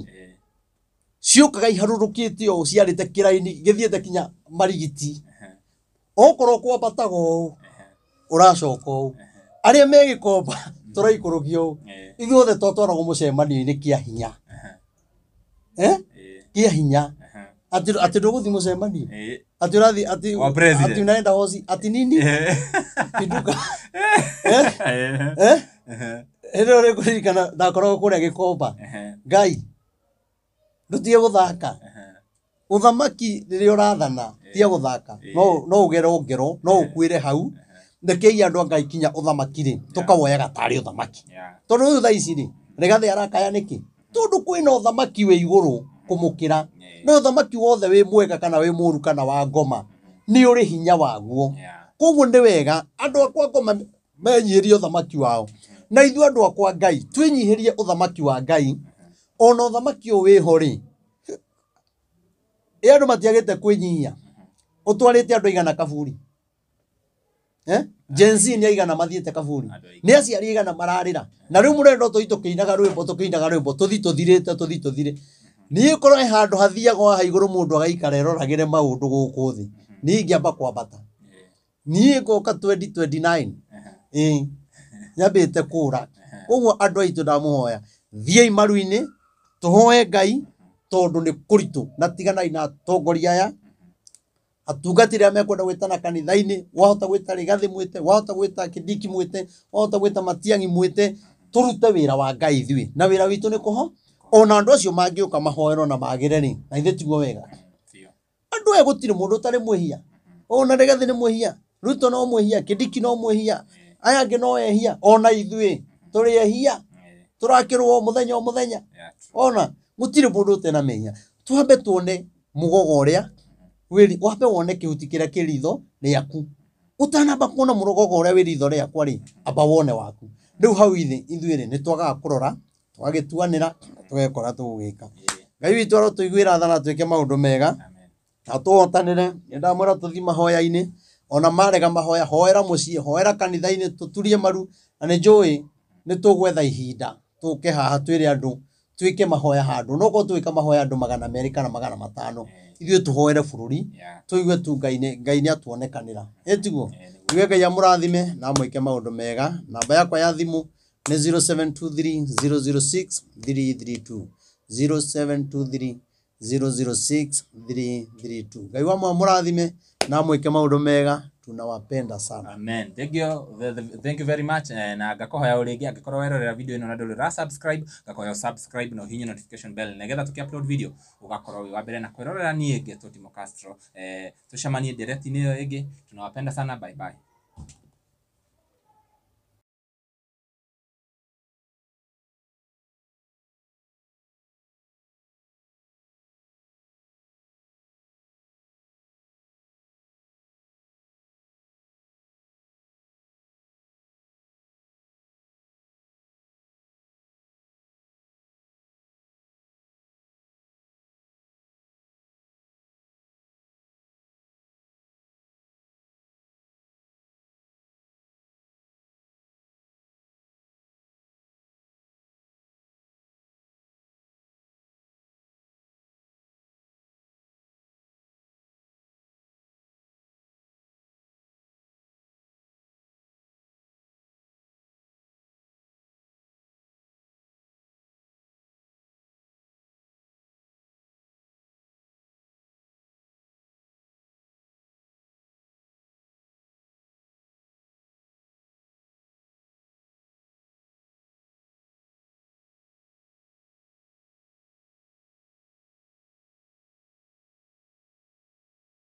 ciũkaga iharũrũkĩte ũũ ciarĩte kĩraini gĩthiĩte kinya Marigiti. Okorwo kwambataga ũũ, ũracoka ũũ. Arĩa me Gĩkomba, tũraikũrũkia ũũ. Ithuothe twatwaragwo mũcemanio-inĩ kĩa hinya. Kĩa hinya. Atĩ ndũgũthiĩ mũcemanio, atĩ ũrathiĩ atĩ Wa president. atĩ unaenda hosi atĩ nini pinduka. Hĩndĩ ĩyo nĩngũririkana ndakoragwo kũrĩa Gĩkomba. Ngai, ndũtige gũthaka. Ũthamaki rĩrĩa ũrathana tiga gũthaka, no ũgerwo ngero, no ũkuĩre hau. Rekei andũ a Ngai kinya ũthamaki rĩ, tũkawoyaga tarĩ ũthamaki. Tondũ rĩu thaa ici rĩ, Rigathĩ arakaya nĩkĩ? Tondũ kwĩna ũthamaki wĩ igũrũ kũmũkĩra. No ũthamaki wothe wĩ mwega kana wĩ mũru kana wa ngoma nĩ ũrĩ hinya waguo. Koguo nĩ wega andũ akwa ngoma menyihĩrie ũthamaki wao, na ithuĩ andũ akwa Ngai twĩnyihĩrie ũthamaki wa Ngai. Ona ũthamaki ũyũ wĩho rĩ, ĩ andũ matiagĩte kwĩnyihia. Ũtwarĩte andũ aigana kaburi? Gen Z nĩ aigana mathiĩte kaburi? Nĩ aciari aigana mararĩra? Na rĩu mũrenda tũthiĩ tũkĩinaga rwĩmbo, tũkĩinaga rwĩmbo, tũthiĩ tũthirĩte, tũthiĩ tũthire. Niĩ korwo he handũ hathiagwo haha igũrũ mũndũ agaikara eroragĩre maũndũ gũkũ thĩ, niĩ ingĩamba kwambata. Niĩ ngoka 2029. Ĩĩ, nyambĩte kũra. Koguo andũ aitũ ndamũhoya, thiĩi maru-inĩ, tũhoe Ngai, tondũ nĩ kũritũ. Na tiganai na atongoria aya, atungatĩri arĩa mekwenda gwĩtana kanitha-inĩ, wahota gwĩta Rigathĩ mwĩte, wahota gwĩta Kindiki mwĩte, wahota gwĩta Matiang'i mwĩte, tũrute wĩra wa Ngai ithuĩ. Na wĩra witũ nĩ kũho, ona andũ acio mangĩũka mahoerwo na magĩre rĩ, na ithuĩ tiguo wega. Andũ aya gũtirĩ mũndũ ũtarĩ mwĩhia. Ona Rigathĩ nĩ mwĩhia, Ruto no mwĩhia, Kindiki no mwĩhia, aya angĩ no ehia, ona ithuĩ tũrĩ ehia, tũrakĩrwo o mũthenya o mũthenya. Ona gũtirĩ mũndũ ũtena mehia. Twambe tuone mũgogo ũrĩa wĩri, wambe wone kĩhuti kĩrĩa kĩ ritho rĩaku. Ũtanamba kuona mũgogo ũrĩa wĩ ritho rĩakwa rĩ, amba wone waku. Rĩu hau ithuĩ rĩ, nĩ twagaga kũrora, twagĩtuanĩra, tũgekora tũgũgĩka. Ngai witũ arotũiguĩra tha na twĩke maũndũ mega, na tũhotanĩre. Nĩ ndamwĩra tũthiĩ mahoya-inĩ, ona marega mahoya, hoera mũciĩ, hoera kanitha-inĩ, tũturie maru, na nĩ njũĩ nĩ tũgwetha ihinda tũke haha twĩre andũ twĩke mahoya handũ. No korwo tũgĩka mahoya andũ 200 kana 500, ithuĩ tũhoere bũrũri, tũigue tu Ngai nĩ atuonekanĩra. Ĩ tiguo? Igue Ngai amũrathime na amwĩke maũndũ mega. Namba yakwa ya thimũ nĩ 0723 006 332, 0723 006 332. Ngai wa amũrathime na amwĩke maũndũ mega. Tunawapenda sana. Amen. Thank you. Thank you very much. Na ngakohoya o rĩngĩ angĩkorwo werorera video ĩno na ndũrĩ ũra subscribe, ngakohoya subscribe na ũhihinye notification bell nĩgetha tũkĩ upload video ũgakorwo wĩ wa mbere na kwĩrorera. Niĩ ngetwo Timo Castro. Tũcemanie ndereti-inĩ ĩyo ĩngĩ. Tunawapenda sana. Bye bye.